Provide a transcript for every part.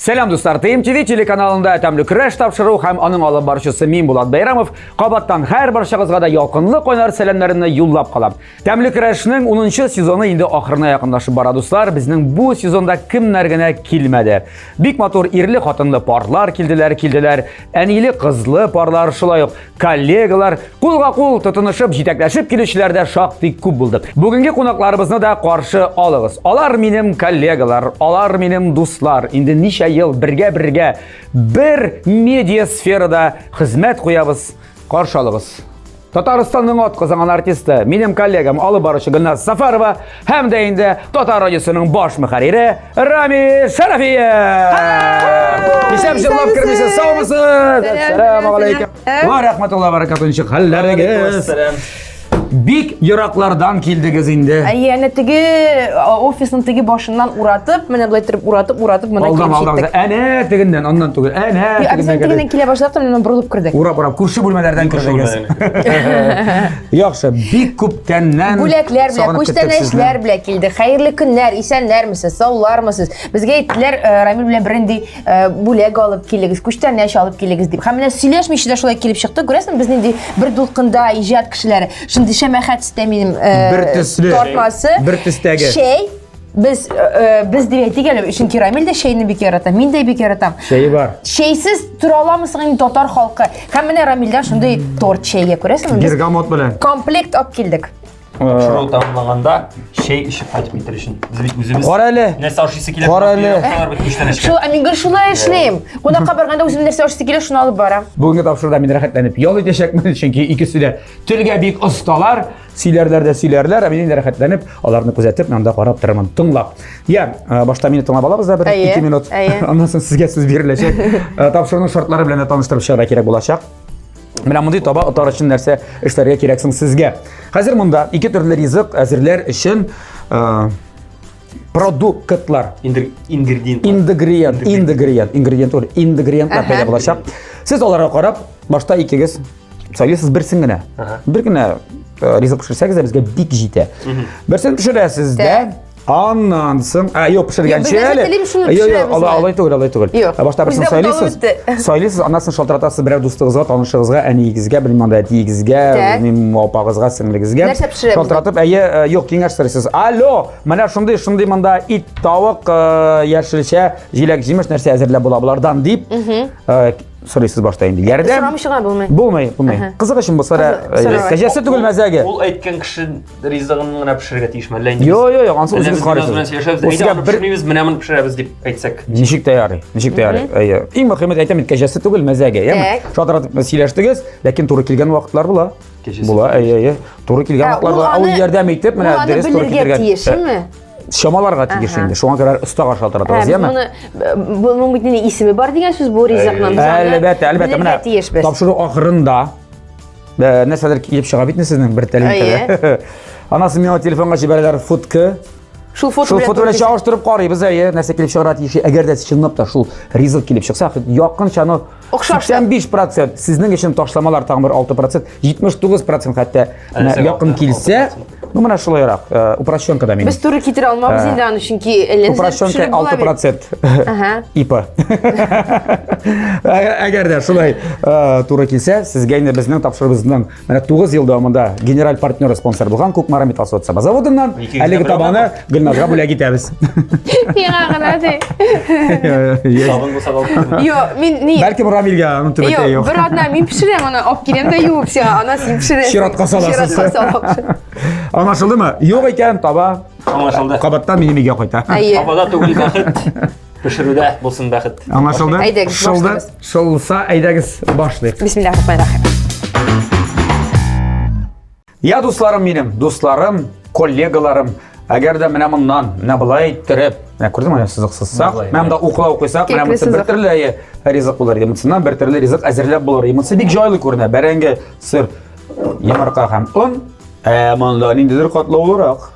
Сәлам дуслар, ТМТВ телеканалында Тәмле көрәш тапшыру һәм аның алып баручысы мин Булат Бәйрамов кабаттан һәр барчагызга да ялкынлы кайнар сәламнәремне юллап калам. Тәмле көрәшнең 10 сезоны инде ахырына якынлашып бара дуслар. Безнең бу сезонда кемнәр генә килмәде. Бик матур ирле хатынлы парлар килделәр, килделәр. Әниле кызлы парлар, шулай ук коллегалар, кулга кул тотынышып, җитәкләшеп килүчеләр дә шактый күп булды. Бүгенге кунакларыбызны да каршы алыгыз. Алар минем коллегалар, алар минем дуслар. Инде ничә ел бергә-бергә бер медиа сферада хезмәт куябыз. Каршы алыгыз. Татарстанның атказанган артисты, минем коллегам, алып баручы Гөлназ Сафарова һәм дә инде Татар радиосының баш мөхәррире Рами Шарафиев. Исәп җырлап кермисез, саумысыз? Әссәламу алейкум. Ва рахматуллаһи ва баракатуһ. Ничек хәлләрегез? Бик ераклардан килдегез инде. Әйе, әнә теге офисның теге башыннан уратып, менә болай иттереп уратып, уратып монда Алдан, килеп алдан. җиттек. Әнә тегеннән, аннан түгел. Әнә Юк, ә без тегеннән тегеннән кердек. килә башладык та менә борылып кердек. Урап, урап, күрше бүлмәләрдән кердегез. Яхшы, бик күптәннән Бүләкләр белән, сагынып көттек сезне. күчтәнәчләр белән килдек. Хәерле көннәр, исәннәрмесез, саулармысыз? Безгә әйттеләр, Рамил белән бернинди бүләк алып килегез, күчтәнәч алып килегез дип. Һәм менә сөйләшмичә дә шулай килеп чыкты. Күрәсең, без нинди бер дулкында иҗат кешеләре. Шундый шәмәхә төстә минем Бер төсле. тартмасы. Бер төстәге. Чәй. Без без дип әйтик әле, чөнки Рамил дә чәйне бик ярата, мин дә бик яратам. Чәе бар. Чәйсез тора аламы соң инде татар халкы? Һәм менә Рамилдән шундый торт чәйгә, күрәсеңме? Без Бергамот белән. комплект алып килдек. Тапшыру тәмамлаганда чәй эчеп кайтып китер өчен. Без бит үзебез Кара әле. Нәрсә ашыйсы килә? Кара әле. Алар бит күчтәнәчкә. Шул, ә мин гел шулай эшлим. Кунакка барганда үзем нәрсә ашыйсы килә, шуны алып барам. Бүгенге тапшыруда мин рәхәтләнеп ял итәчәкмен, чөнки икесе дә телгә бик осталар, сөйләрләр дә сөйләрләр, ә мин инде рәхәтләнеп аларны күзәтеп, монда карап торырмын, тыңлап. Я, башта мине тыңлап алабыз да бер Әйе, ике минут. әйе. Аннан соң сезгә сүз биреләчәк. Тапшыруның шартлары белән дә таныштырып чыгарга кирәк булачак. Менә мондый таба отар өчен нәрсә эшләргә кирәк соң сезгә? Хәзер монда ике төрле ризык әзерләр өчен продуктлар. Ингредиент. Ингредиент, ингредиент, ингредиент түгел, ингредиентлар пәйда булачак. Сез аларга карап, башта икегез сайлыйсыз берсен генә. Бер генә ризык пешерсәгез дә безгә бик җитә. Берсен пешерәсез дә, аннан соң, ә юк, пешергәнче Юк, без әле. телим шуны Юк, юк, пешерәбез алай, менә. алай түгел, алай түгел. Юк. Ә башта берсен Үзләп сайлыйсыз. үтте. Сайлыйсыз, аннан соң шалтыратасыз берәр дустыгызга, танышыгызга, әниегезгә, белмим анда әтиегезгә, Так. белмим апагызга, сеңлегезгә. Нәрсә пешерәбез? Шалтыратып, әйе, юк, киңәш сорыйсыз. Алло, менә шундый, шундый монда ит, тавык, яшелчә, җиләк-җимеш нәрсә әзерләп була болардан дип, сорыйсыз башта инде. Ярдәм. Сорамыйча гына булмый. Булмый, булмый. Кызык өчен булса да, кәҗәсе түгел мәзәге. Ул әйткән кеше ризыгын гына пешерергә тиешме? Әллә инде. Йо, йо, йо, ансы үзегез карыйсыз. Белән сөйләшәбез. Әйдә, аны пешермибез, менә моны пешерәбез дип әйтсәк. Ничек тә ярый, ничек тә ярый. Әйе. Иң мөһиме әйтәм бит, кәҗәсе түгел, мәзәге, яме? Шалтыратып сөйләштегез, ләкин туры килгән вакытлар була. Була, әйе, әйе. Туры килгән вакытлар була. Ул ярдәм итеп, менә дөрес туры китерергә тиешме? Чамаларга тиеш инде. Шуңа күрә остага шалтыратыгыз, яме? Моны моның бит инде исеме бар дигән сүз бу ризыкның. Әлбәттә, әлбәттә. Менә тапшыру ахырында нәрсәдер килеп чыга бит сезнең бер тәлинкәдә. Анасы миңа телефонга җибәрәләр фотка. Шул фото шул фото белән чагыштырып карыйбыз, әйе, нәрсә килеп чыгарга тиеш. Әгәр дә чынлап та шул ризык килеп чыкса, якынча ну 85% сезнең өчен ташламалар тагын бер 6%, 79% хәтта якын килсә, ну менә шулайрак, упрощенка да минем. Без туры китерә алмабыз инде аны, чөнки әллә Упрощенка 6% ИП. Әгәр дә шулай туры килсә, сезгә инде безнең тапшырыбызның менә 9 ел дәвамында генераль партнеры спонсор булган Кукмара металл савыт-саба заводыннан әлеге табаны Гөлназга бүләк итәбез. Миңа гына ди. Сабын булса да. Юк, мин ни. Бәлкем Рамилгә аның төбәкәе юк. Юк, бер атна мин пешерәм аны, алып киләм дә юып сиңа, ана син пешерәсең. Чиратка саласыз. Чиратка салам. Аңлашылдымы? Юк икән, таба. Аңлашылды. Кабаттан минем өйгә кайта. Әйе. Табада түгел бәхет. Пешерүдә булсын бәхет. Аңлашылды? Әйдәгез, Шылды. башлыйбыз. Шылса, әйдәгез, башлыйк. Бисмиллахир-рахманир-рахим. Я дусларым минем, дусларым, коллегаларым, әгәр дә менә моннан, менә болай иттереп, менә күрдеңме, менә сызык сызсак, менә монда уклау куйсак, менә монысы бер төрле әйе, ризык булыр иде. Монысыннан бер төрле ризык әзерләп булыр. Монысы бик җайлы күренә. Бәрәңге, сыр, йомырка һәм он. Ә монда ниндидер катлаулырак.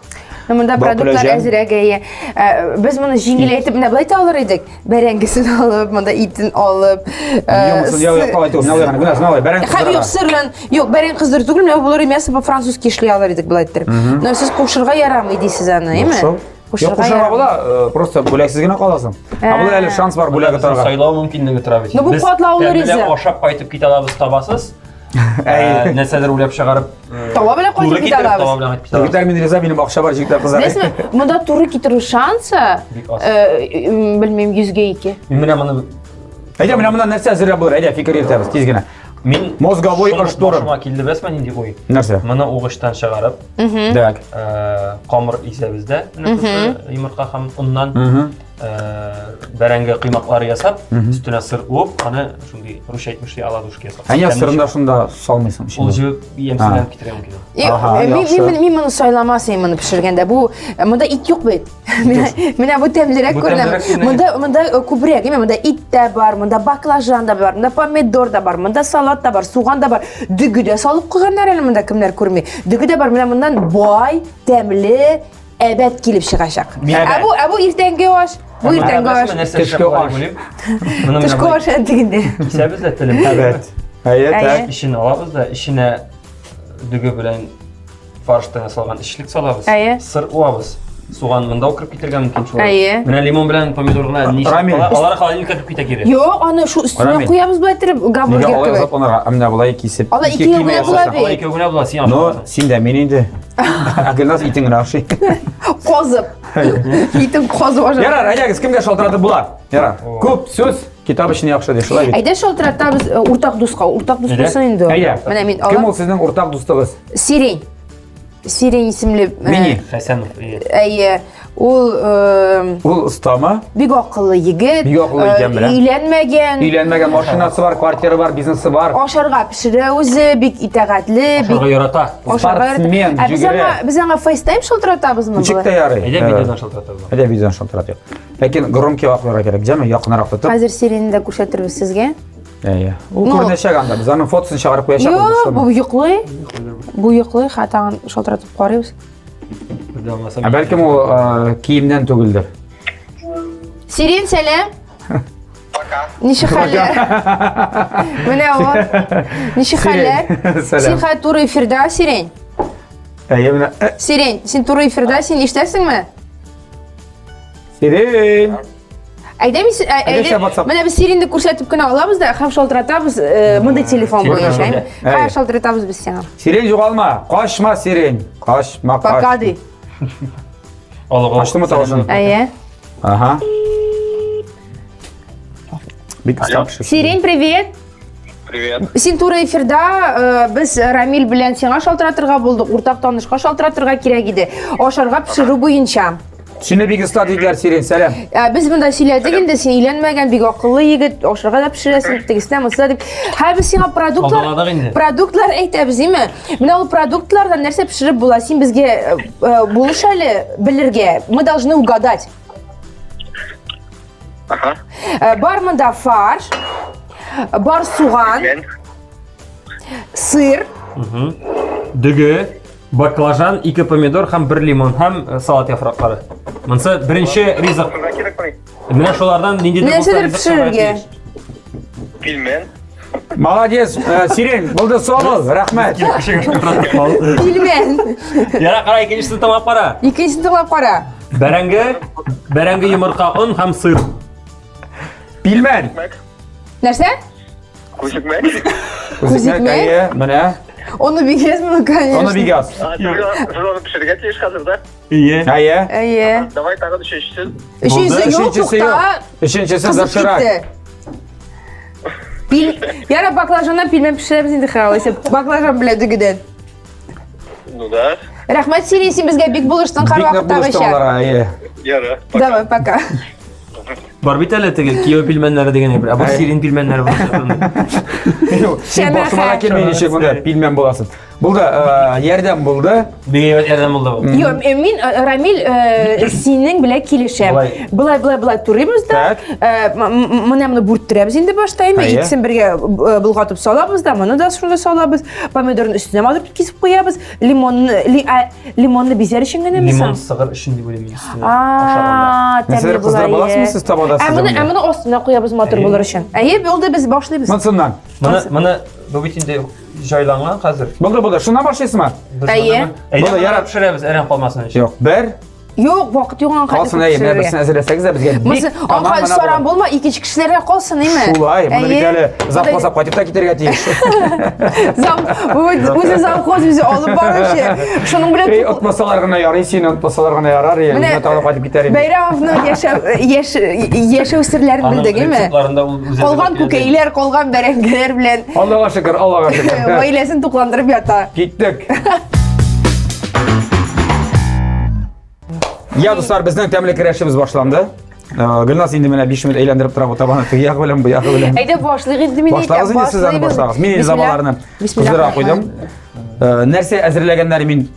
Ну, монда продуктлар әзрәк әйе. Ә, без моны җиңеләйтеп менә болай да алыр идек. Бәрәңгесен алып, монда итен алып. Юк, юк, юк, алай түгел. Менә менә менә бәрәңге. Һәм юк, сыр белән, юк, бәрәңге кыздыру түгел, менә булыр мясо по-французски эшли алыр идек болай иттереп. Но сез кушырга ярамый дисез аны, әйме? Юк, кушырга була, э, просто бүләксез генә каласың. Ә болай әле шанс бар бүләк отарга. Сайлау мөмкинлеге тора бит. Ну, бу катлаулы ризык. Ашап кайтып китә алабыз табасыз. Ә, нәрсәдер уйлап чыгарып, э, таба белән кайтып китә алабыз. Таба белән кайтып китә алабыз. Егетләр, мин риза, минем акча бар, җегетләр, кызлар. Беләсезме, монда туры китерү шансы, э, белмим, 100-гә 2. Мин менә моны Әйдә, менә моннан нәрсә әзерләп булыр? Әйдә, фикер йөртәбез тиз генә. Мин мозговой штурм. Башыма килде беләсезме нинди уй? Нәрсә? Моны угычтан чыгарып, Так. Э, камыр изәбез дә, менә шушы йомырка һәм оннан э, бәрәңге коймаклары ясап, өстенә сыр уып, аны шундый русча әйтмешли оладушки ясап. Ә нигә сырын да шунда салмыйсың? Ул җебеп ямьсезләнеп китәргә мөмкин. Э, мин моны сайламас идем моны пешергәндә. Бу монда ит юк бит. Менә бу тәмлерәк күренә. Монда монда э, күбрәк, әйме, монда ит тә бар, монда баклажан да бар, монда помидор да бар, монда салат та бар, суган да бар. Дөге дә салып куйганнар әле монда кемнәр күрми. Дөге дә бар. Менә моннан бай, тәмле әбәт килеп чыгачак. Ә бу, ә бу иртәнге аш. Бу иртәнге аш. Төшке аш. Төшке аш дигәндә. Кисәбез дә телем. Әбәт. Әйе, так. Эчен алабыз да, эченә дөге белән Фарштан ясалган эчлек салабыз. Әйе. Сыр уабыз. Суган монда ук кереп китергә мөмкин шулай. Әйе. Менә лимон белән помидор гына ничек Рамил. кала? Алар холодильникка кереп китә кире. Юк, аны шу өстенә Рамил. куябыз болай иттереп, Нигә гамбургер алай кебек. азапланырга? Ә менә болай кисеп. Алай ике икәү киме генә була ясасаң. бит. Алай икәү генә була, син Ну, ашамасаң. син дә мин инде. Ә Гөлназ итен генә ашый. Казып. Итен казып ашап. Ярар, әйдәгез, кемгә шалтыратып була? Ярар. Күп сүз китап өчен яхшы ди, шулай бит. Әйдә шалтыратабыз э, уртак дуска. Уртак дус Әйдә. булсын инде. ул. Әйдә. Менә мин Кем алам. ул сезнең уртак дустыгыз? Сирень. Сирень исемле. Э, Мини. Хәсәнов. Әйе. Ул э, Ул остамы? Бик акыллы егет. Бик акыллы э, икән беләм. Өйләнмәгән. Өйләнмәгән, машинасы бар, квартира бар, бизнесы бар. Ашарга пешерә үзе, бик итагатьле, Ашарга ярата. Спортсмен, Ә без жүгерә. аңа без аңа FaceTime шалтыратабызмы? Ничек тә ярый. Әйдә видеодан шалтыратабыз. Әйдә видеодан шалтыратыйк. Ләкин громкий куярга кирәк, җәме, якынрак тотып. Хәзер Сиренне дә күрсәтербез сезгә. Әйе. Ул күренәчәк анда. Без аның фотосын чыгарып куячакбыз. Юк, бу йоклый. Бу йоклый, хәтта шалтыратып карыйбыз. Ә бәлкем ул э, киемнән түгелдер. Сирин, сәлам. Пока. Ничек хәлләр? Менә ул. Ничек хәлләр? Сәлам. Син хәзер туры эфирда, Сирень. Әйе, менә. Э. Сирень, син туры эфирда, син ишетәсеңме? Сирень. Әйдә мин әйдә менә без Сиринне күрсәтеп кенә алабыз да һәм шалтыратабыз э, мондый телефон буенча. Һәм шалтыратабыз без сиңа. Сирень югалма, качма Сирень. Качма, кач. Пока ди. Алга. Ачтымы тавышын? Әйе. Ага. Бик оста Сирень, привет. Привет. Син туры эфирда э, без Рамиль белән сиңа шалтыратырга булдык, уртак танышка шалтыратырга кирәк иде. Ашарга пешерү буенча. Сине бик оста диделәр, Сирень, сәлам. Ә, без монда сөйләдек инде, син өйләнмәгән, бик акыллы егет, ашарга да пешерәсең, тегесенә, монысына дип. Хәзер без сиңа продуктлар, Алдаладык инде. продуктлар әйтәбез, име? Менә ул продуктлардан нәрсә пешереп була? Син безгә э, э, булыш әле белергә. Мы должны угадать. Ага. Э, бар монда фарш, бар суган, Мен. сыр, Дөге, баклажан, ике помидор һәм бер лимон һәм э, салат яфраклары. Монысы беренче ризык. Шуңа кирәк мени? Менә шулардан ниндидер булса Нәрсәдер ризык чыгарга пешерергә. тиеш. Пельмен. Молодец, э, Сирень, булды сау рәхмәт. Пельмен. Яра, кара, икенчесен тыңлап кара. Икенчесен тыңлап кара. Бәрәңге, бәрәңге, йомырка, он һәм сыр. Пилмән. Нәрсә? Күзикмәк. Күзикмәк, әйе, менә. Оны бик язмы, конечно. Оны бик яз. Сез аны пешерергә тиеш хәзер, да? Ие. Әйе. Әйе. Давай тагын өченчесен. Өченчесе юк, Өченчесе тукта. юк. Өченчесе Кызып доширак. китте. Пил... Яра баклажаннан пилмән пешерәбез инде хәзер, алайса. Баклажан белән дөгедән. Ну да. Рәхмәт, Сирин, син безгә бик булыштың Бик нык булыштың һәрвакыттагыча. аларга, әйе. Яра. Давай, пока. Бар бит әле теге кияү пилмәннәре дигән әйбер. Ә бу сирин пилмәннәре булачак. Юк, син Шәмәхә. башыма да килми ничек монда пилмән буласың. Булды, э, ярдәм булды. Бик әйбәт ярдәм булды бу. Юк, э, мин э, Рамиль э, синең белән килешәм. Болай. Былай, былай, былай турыйбыз да. Так. Э, м- м- Менә моны бүрттерәбез инде башта, әйме? Әйе. Икесен бергә э, болгатып салабыз да, моны да шунда салабыз. Помидорны өстенә матур кисеп куябыз. Лимонны, ли, а, лимонны бизәр өчен генәме Лимон соң? сыгыр өчен дип уйлыйм мин өстенә. Ашаганда. А, тәмле Нәрсәдер була. кыздырып аласызмы сез табада Ә сез моны, анда? ә моны астына куябыз матур булыр өчен. Әйе, булды, без башлыйбыз. Монсыннан. Моны моны бу бит инде җайланган хәзер. Булды, булды. Шуннан башлыйсызмы? Без Әйе. моны- Әйдә, Булды, моны ярар. пешерәбез, әрәм калмасын өчен. Юк, бер. Юк, вакыт юк аңа Калсын әйе, менә берсен әзерләсәгез дә безгә бик Аңа саран булма, икенче кешеләргә калсын, әйме? Шулай, моны бит әле завхозга кайтып та китәргә тиеш. Зам, үзе завхоз үзе алып баручы. Шуның белән Эй, отмасалар гына ярый, сине отмасалар гына ярар, я, үземә тагы кайтып китәр идем. Бәйрәмовның яшәү яш яшәү серләрен белдек, әйме? Калган күкәйләр, калган бәрәңгеләр белән. Аллага шөкер, Аллага шөкер. Гаиләсен тукландырып ята. Киттек. Я, дуслар, безнең тәмле көрәшебез башланды. Э, Гөлназ инде менә 5 минут әйләндереп тора бу табаны теге ягы белән, бу ягы белән. Әйдә башлыйк инде мин әйтәм. Башлагыз инде сез аны башлагыз. Мин инде забаларны кыздыра куйдым. Э, нәрсә әзерләгәннәре мин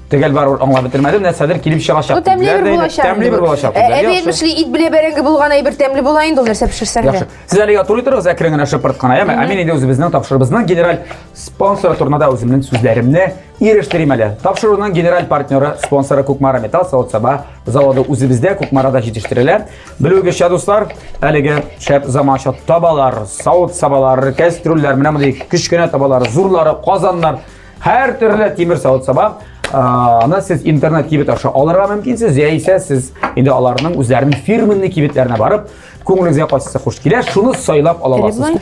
төгәл барыбер аңлап бетермәдем. Нәрсәдер килеп чыгачак. Ну, тәмле бер булачак. Тәмле бер булачак. Э, әби әйтмешли, ит белән бәрәңге булган әйбер тәмле була инде ул нәрсә пешерсәң дә. Яхшы. Сез әлегә туры торыгыз, әкрен генә шыпырт кына, яме? Ә мин инде үзебезнең тапшырыбызның генераль спонсоры турында да үземнең сүзләремне ирештерим әле. Тапшыруның генераль партнеры, спонсоры Кукмара Металл савыт-саба заводы үзебездә Кукмарада җитештерелә. Белүегезчә, дуслар, әлеге шәп заманча табалар, савыт-сабалар, кәстрүлләр, менә мондый кечкенә табалар, зурлары, казаннар, һәр төрле тимер савыт-саба аны сез интернет кибет аша алырга мөмкинсез, яисә сез инде аларның үзләренең фирменный кибетләренә барып, Күңелегезгә кайсысы хуш килә, шуны сайлап ала аласыз.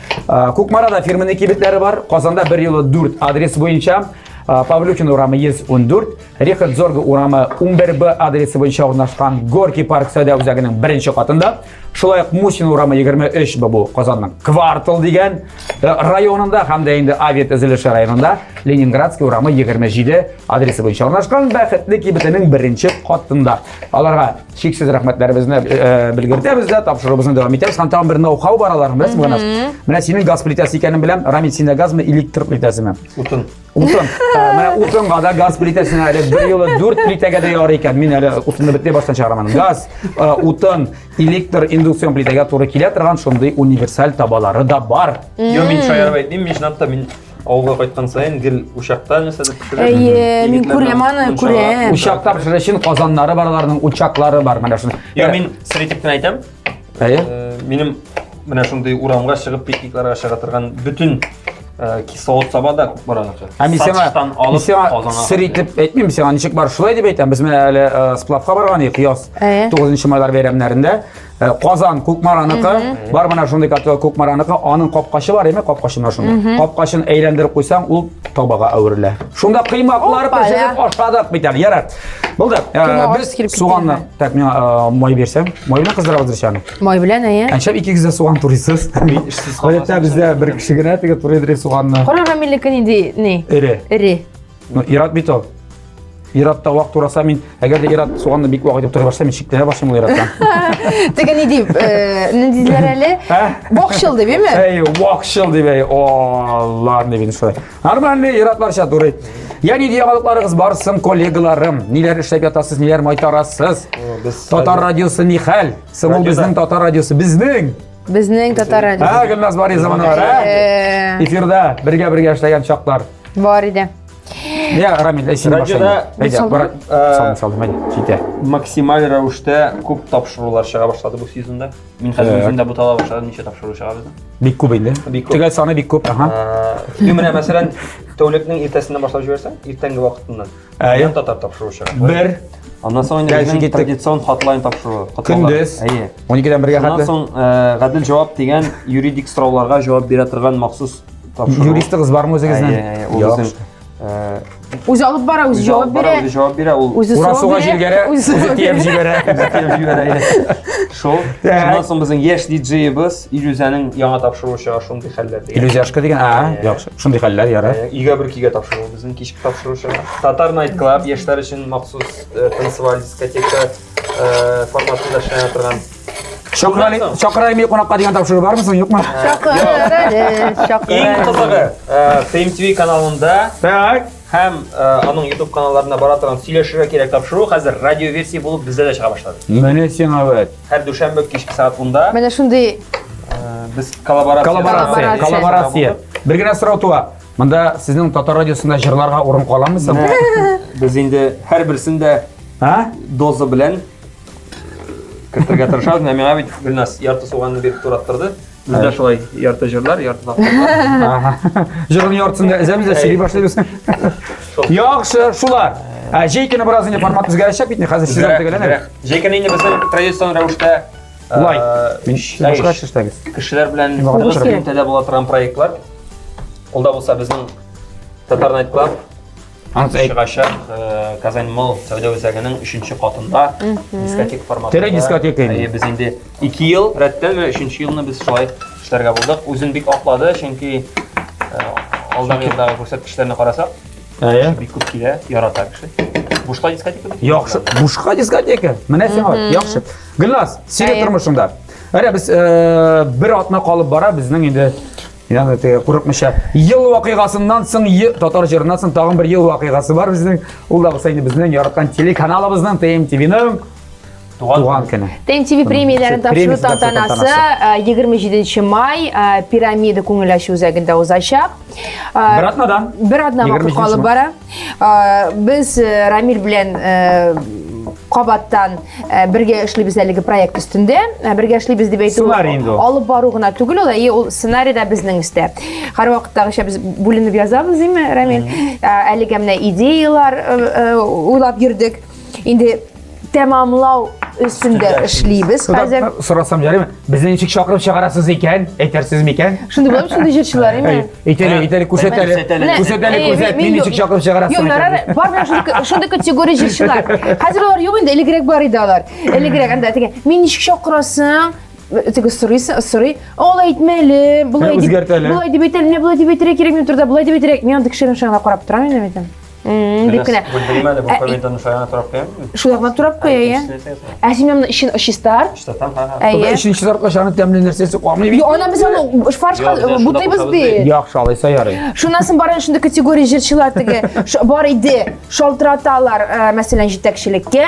Кукмарада фирменный кибетләре бар. Казанда бер юлы 4 адрес буенча. Павлюхин урамы 114, Рихард Зорга урамы 11Б адресы буенча урнашкан Горький парк сәүдә үзәгенең беренче катында. Шулай ук Мусин урамы 23Б бу Казанның Квартал дигән э, районында һәм дә инде авиатөзелеше районында Ленинградский урамы 27 адресы буенча урнашкан Бәхетле кибетенең беренче катында. Аларга Чиксез рәхмәтләребезне э, белгертәбез дә, тапшыруыбызны дәвам итәбез. Һәм тагын бер ноу-хау бар аларның, беләсеңме, Гөлназ? Менә синең газ плитәсе икәнен беләм. Рамил, синдә газмы, электр плитәсеме? Утын. Утын. Ә, Менә утынга да газ плитәсенә әле бер юлы дүрт плитәгә дә ярый икән. Мин әле утынны бөтенләй баштан чыгарамын. Газ, э, утын, электр, индукцион плитәгә туры килә торган шундый универсаль табалары да бар. Йо, мин шаярып әйтмим, мин чынлап та мин Авылга кайткан саен гел учакта нәрсәдер пешереп. Әйе, мин күрәм аны, күрәм. Учакта пешерер өчен казаннары бар аларның, учаклары бар. Менә шуны. Йо, мин сер итеп кенә әйтәм. Әйе. Э, минем менә шундый урамга чыгып пикникларга чыга торган бөтен э, савыт саба да күп бар аныкы. Ә мин сиңа, мин сиңа сер итеп әйтмим, сиңа ничек бар шулай дип әйтәм. Без менә әле э, сплавка барган идек яз 9 майлар бәйрәмнәрендә. Э, Казан Кукмараныкы, бар менә шундый котел Кукмараныкы, аның капкачы бар, әйме, капкачы менә шундый. Капкачын әйләндереп куйсаң, ул табага әверелә. Шунда кыймаклар пешереп ашадык бит әле. Ярар. Булды. Э, без суганны, так, миңа э, май бирсәң, май белән кыздырабыз аны. Май белән, әйе. Әншәп икегез дә суган турыйсыз. Гадәттә бездә бер кеше генә теге турыйдыр суганны. Кара Рамилнеке нинди, ни? Эре. Эре. Ну, ир-ат бит ул. Ир-ат та вак тураса мин, әгәр дә ир-ат суганны бик вак итеп турый башласа, мин шикләнә башлыйм ул ир-аттан. Теге ни дип, э, ни диделәр әле? Вакчыл дип, әйме? Әй, вакчыл дип, әй, Алла, дип инде шулай. Нормальный ир-атларча турый. Я нинди яңалыкларыгыз бар соң, коллегаларым? Ниләр эшләп ятасыз, ниләр майтарасыз? Татар радиосы ни хәл? Соң ул безнең татар радиосы, безнең. Безнең татар радиосы. Ә, Гөлназ Баризовна, ә? Эфирда бергә-бергә эшләгән чаклар. Бар иде. Я, Рамил, әй, син Радиода Әйдә, бар. Салдым, салдым, әйдә, җитә. Максималь рәвештә күп тапшырулар чыга башлады бу сезонда. Мин хәзер үзем дә бутала башладым, ничә тапшыру чыга безнең. Бик күп инде. Бик күп. Төгәл саны бик күп, аһа. Юк, менә мәсәлән, тәүлекнең иртәсеннән башлап җибәрсәң, иртәнге вакытыннан. Әйе. Ян татар тапшыруы чыга. Бер. Аннан соң инде Дальше безнең киттек. традицион хатлайн тапшыруы. котлаулар. Көндез. Әйе. 12-дән бергә Шуннан хәтле. соң э, гадел җавап дигән юридик сорауларга җавап бирә торган махсус тапшыру. Юристыгыз бармы үзегезнең? Әйе, әйе, ул Яхшы. безнең э, Үзе алып бара, үзе җавап алып бара, бирә. Үзе җавап бирә, ул Үзе Ура сорау суга бирә, җилгәрә, үзе үзе тиеп җибәрә. Үзе тиеп җибәрә. әйе. Шул. Так. Шуннан соң безнең яшь диджеебыз Илүзәнең яңа тапшыруы чыга шундый хәлләр дигән. Илүзяшка дигән, а, яхшы. Шундый хәлләр ярар. Э, Өйгә бер көйгә тапшыру безнең кичке тапшыру чыга. Татар Night Club яшьләр өчен махсус э, танцеваль дискотека э, форматында эшләнә торган. Чакырали, чакырали мине кунакка дигән тапшыру бармы соң, юкмы? Чакыр әле, чакыр Иң әле. кызыгы, э, TMTV каналында Так. һәм э, аның YouTube каналларында бара торган сөйләшергә кирәк тапшыру хәзер радиоверсия булып бездә дә чыга башлады. Менә сиңа бит. Һәр дүшәмбе кичке сәгать 10-да Менә шундый э, без коллаборация Коллаборация, коллаборация. Бер генә сорау туа. Монда сезнең татар радиосында җырларга урын каламы соң? Без инде һәрберсен дә А? доза белән кертергә тырышабыз. Менә миңа бит Гөлназ ярты суганны биреп тураттырды. Бездә шулай ярты җырлар, ярты тапшырулар. Җырның яртысын да өзәбез дә сөйли башлыйбыз. Яхшы, шулар. Ә җәй көне бераз инде формат үзгәрәчәк бит, хәзер сезон төгәлләнә. Җәй көне инде безнең традицион рәвештә Лайк. Мин башка эшләгез. Кешеләр белән тыгыз элемтәдә була торган проектлар. Ул да булса безнең Татар Night Club чыгачак Казань Мол сәүдә үзәгенең 3 катында дискотека форматында. Тере дискотека инде. Без инде 2 ел рәттән менә 3 елны без шулай эшләргә булдык. Үзен бик аклады, чөнки алдагы елдагы күрсәткечләрне карасак, Әйе. Бик күп килә, ярата кеше. Бушка дискотека бит. Яхшы, бушка дискотека. Менә сиңа, яхшы. Гөлназ, синең тормышыңда. Әйе, без э, бер атна калып бара безнең инде Ягъни теге курыкмыйча ел вакыйгасыннан соң татар җырыннан соң тагын бер ел вакыйгасы бар безнең. Ул да булса инде безнең яраткан телеканалыбызның ТМТВның туган көне. ТМТВ премияләрен тапшыру тантанасы 27 май Пирамида күңел ачу үзәгендә узачак. Бер атнадан. Бер атна вакыт калып бара. Без Рамил белән кабаттан бергә эшлибез әлеге проект өстендә. Бергә эшлибез дип әйтү сценарий инде ул. Алып бару гына түгел ул, әйе, ул сценарий да безнең өстә. Һәрвакыттагыча без бүленеп язабыз, димме, Рамил? Әлегә менә идеялар уйлап йөрдек. Инде тәмамлау өстендә эшлибез хәзер. Сорасам ярыймы? Безне ничек чакырып чыгарасыз икән? Әйтерсез микән? Шундый булып, шундый җырчылар, әйме? Әйтәле, әйтәле, күрсәтәле. Күрсәтәле, күрсәт. Мин ничек чакырып чыгарасыз икән? Юк, бар менә шундый категория җырчылар. Хәзер алар юк инде, элегрәк бар иде алар. Элегрәк анда теге, мин ничек чакырасың? Теге сорыйсың, сорый. Алай әйтмәле, болай дип, болай дип әйтәле, менә болай дип әйтергә кирәк, мин торда болай дип әйтергә. Мин андый кешеләрнең шагына карап торам инде, әйтәм. Дип кенә. Бүлдерим әле, бу помидорны шулай гына турап куям. Шулай гына турап куя, иә. Ә син моны эчен чистарт. Чистартам, ха, ха. Әйе. Эчен чистарткач, аның тәмле нәрсәсе калмый бит. Юк, ана без аны фаршка бутыйбыз бит. Яхшы, алайса ярый. Шуннан соң бар шундый категория җырчылар теге бар иде, шалтыраталар, мәсәлән, җитәкчелеккә.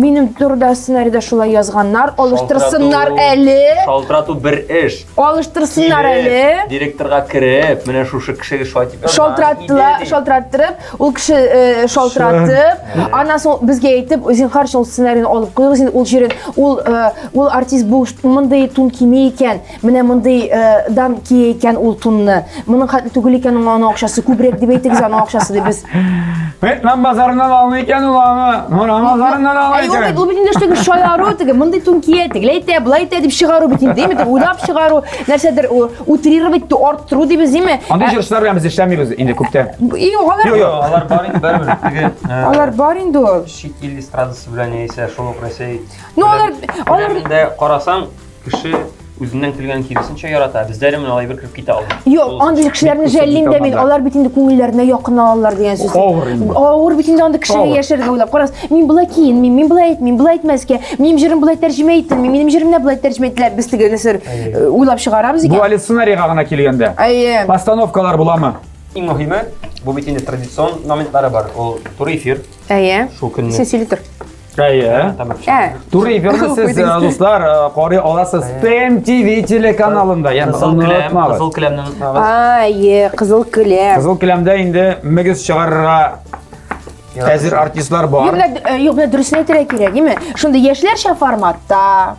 Минем турыда сценарийда шулай язганнар, алыштырсыннар әле. Шалтырату бер эш. Алыштырсыннар әле. Директорга кереп, менә шушы кешегә шулай дип Шалтыраттылар, шалтыраттырып, ул кеше э, шалтыратып, аннан соң безгә әйтеп, зинһар шул сценарийны алып куегыз инде ул җирен, ул э, ул артист бу мондый тун кими икән, менә мондый э, дан кия икән ул тунны. Моның хәтле түгел икән, аның акчасы күбрәк дип әйтегез, аның акчасы дип без. Вьетнам базарыннан алмый икән ул аны. Нура базарыннан ала икән. Ул бит инде теге шаяру, теге мондый тун кия, тегеләй итә, болай итә дип чыгару бит инде, димме? Уйлап чыгару, нәрсәдер утрировать, арттыру дибез, димме? Андый җырчылар белән без эшләмибез инде күптән. Юк, алар Юк, юк. Алар бар инде барыбер. Теге Алар бар инде ул. Чит ил эстрадасы белән яисә шул ук Рәсәй. Ну, алар алар карасаң, кеше үзеннән килгән киресенчә ярата. Бездә әле менә алай бер кереп китә алмый. Юк, андый кешеләрне жәллим дә мин. Алар бит инде күңелләренә якын алалар дигән сүз. Авыр инде. Авыр бит инде андый кешегә яшәргә уйлап. Карагыз, мин болай киенмим, мин болай әйтмим, болай әйтмәскә, минем җырым болай тәрҗемә ителми, минем җырым менә болай тәрҗемә ителә. Без теге нәрсә э, уйлап чыгарабыз икән. Бу әле сценарийга гына килгәндә. Әйе. Постановкалар буламы? Иң мөһиме, бу бит инде традицион моментлары бар. Ул туры эфир. Әйе. Шул көнне. Син сөйли тор. Әйе. Ә. Туры эфирны сез, э, дуслар, э, карый аласыз ТМТВ телеканалында. Ягъни Кызыл келәм, онытмагыз. кызыл келәмне онытмагыз. Әйе, кызыл келәм. Кызыл келәмдә инде мөгез чыгарырга әзер артистлар Юк, бар. менә, э, юк, менә дөресен әйтергә кирәк, име? Шундый яшьләрчә форматта,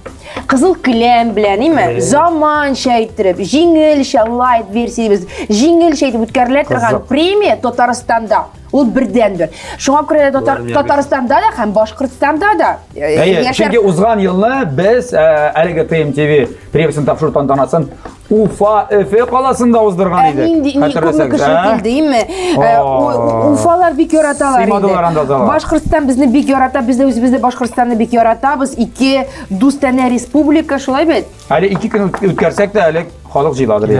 кызыл келәм белән, име? Заманча иттереп, җиңелчә лайт версия дибез, җиңелчә итеп үткәрелә торган Кызык. премия Татарстанда. Ул бердәнбер. Шуңа күрә дә Татар, Татарстанда да һәм Башкортстанда да э, Әйе, яшәр чөнки узган елны без э, әлеге ТМТВ премиясен тапшыру тантанасын Уфа, Өфе каласында уздырган Ә идек. нинди ни күпме Хәтерләсәгез, кеше ә? килде, име? Э, О. Уфалар бик яраталар Сыймадылар анда залга. Башкортстан безне бик ярата, без дә үзебез дә Башкортстанны бик яратабыз. Ике дустанә республика, шулай бит? Әле ике көн үткәрсәк тә, әле халык җыйладыр.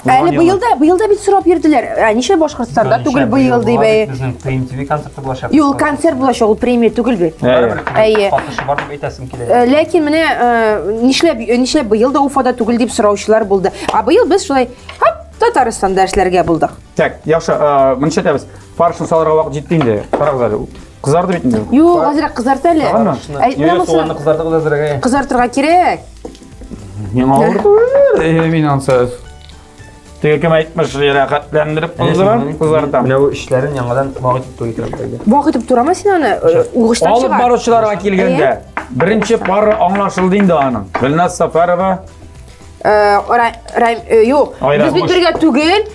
Әле быел да, быел да бит сорап йөрделәр. Ә нишләп Башкортстанда түгел быел дип. Әйе. Безнең ТМТВ концерты булачак. Юк, концерт булачак, ул премия түгел бит. Әйе. Катышы бар дип әйтәсем килә. Э, ләкин менә э, нишләп нишләп быел да Уфада түгел дип сораучылар булды. Ә быел без шулай хоп Татарстанда эшләргә булдык. Так, яхшы, э, моны нишләтәбез? Фаршын салырга вакыт җитте инде. Карагыз әле. Кызарды бит инде. Юк, азрак кызарт әле. Юк, суганны кызартыгыз әзрәк. Кызартырга кирәк. Миңа авыр түгел, э, мин ансыз. Теге кем әйтмеш, рәхәтләндереп кыздырам, кызартам. Менә бу эшләрен яңадан вак итеп турый торып. Вак итеп турамы син аны? Э, угычтан чыгар. Алып баручыларга килгәндә, беренче пары аңлашылды инде аның. Гөлназ Сафарова. Э, юк, без бит бергә түгел.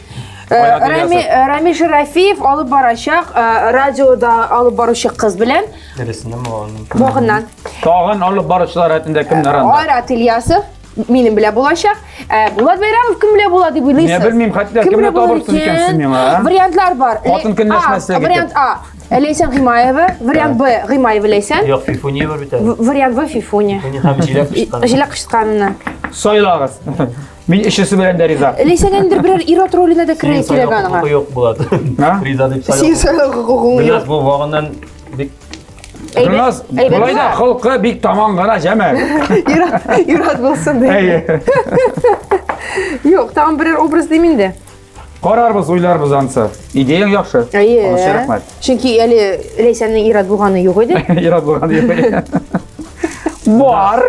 Э, Рами, э, Рами Шарафиев алып барачак э, радиода алып баручы кыз белән. Нәресеннән Вагыннан. Вагыннан. Тагын алып баручылар рәтендә кемнәр анда? Айрат Ильясов минем белән булачак. Булат Байрамов кем белән була дип уйлыйсыз? Мен белмим, хәтта Кем кемне белән булыр табырсыз икән сез миңа, а? Вариантлар бар. Хатын көнләшмәслек А, Вариант А. Ләйсән Гыймаева, вариант Б Гыймаева Ләйсән. Юк, Фифуния бар бит әле. Вариант В Фифуния. Фифуния һәм җиләк кычытканы. Җиләк кычытканына. Сайлагыз. Мин өчесе белән дә риза. Ләйсән инде берәр ир-ат роленә дә керергә Синең сайлау кирәк аңа. хокукы юк Булат. А? Риза дип Син сайлау. сайлау хокукың юк. Гөлназ бу вагоннан бик Әйбәт- Гөлназ, әйбәт болай да була. холкы бик таман гына җәмә. Ир-ат, ир-ат булсын ди. Әйе. Юк, тагын берәр образ дим инде. Карарбыз, уйларбыз ансы. Идеяң яхшы. Әйе. Аллаһ рәхмәт. Чөнки әле Ләйсәннең ир-ат булганы юк иде. Ир-ат булганы юк иде. Бар.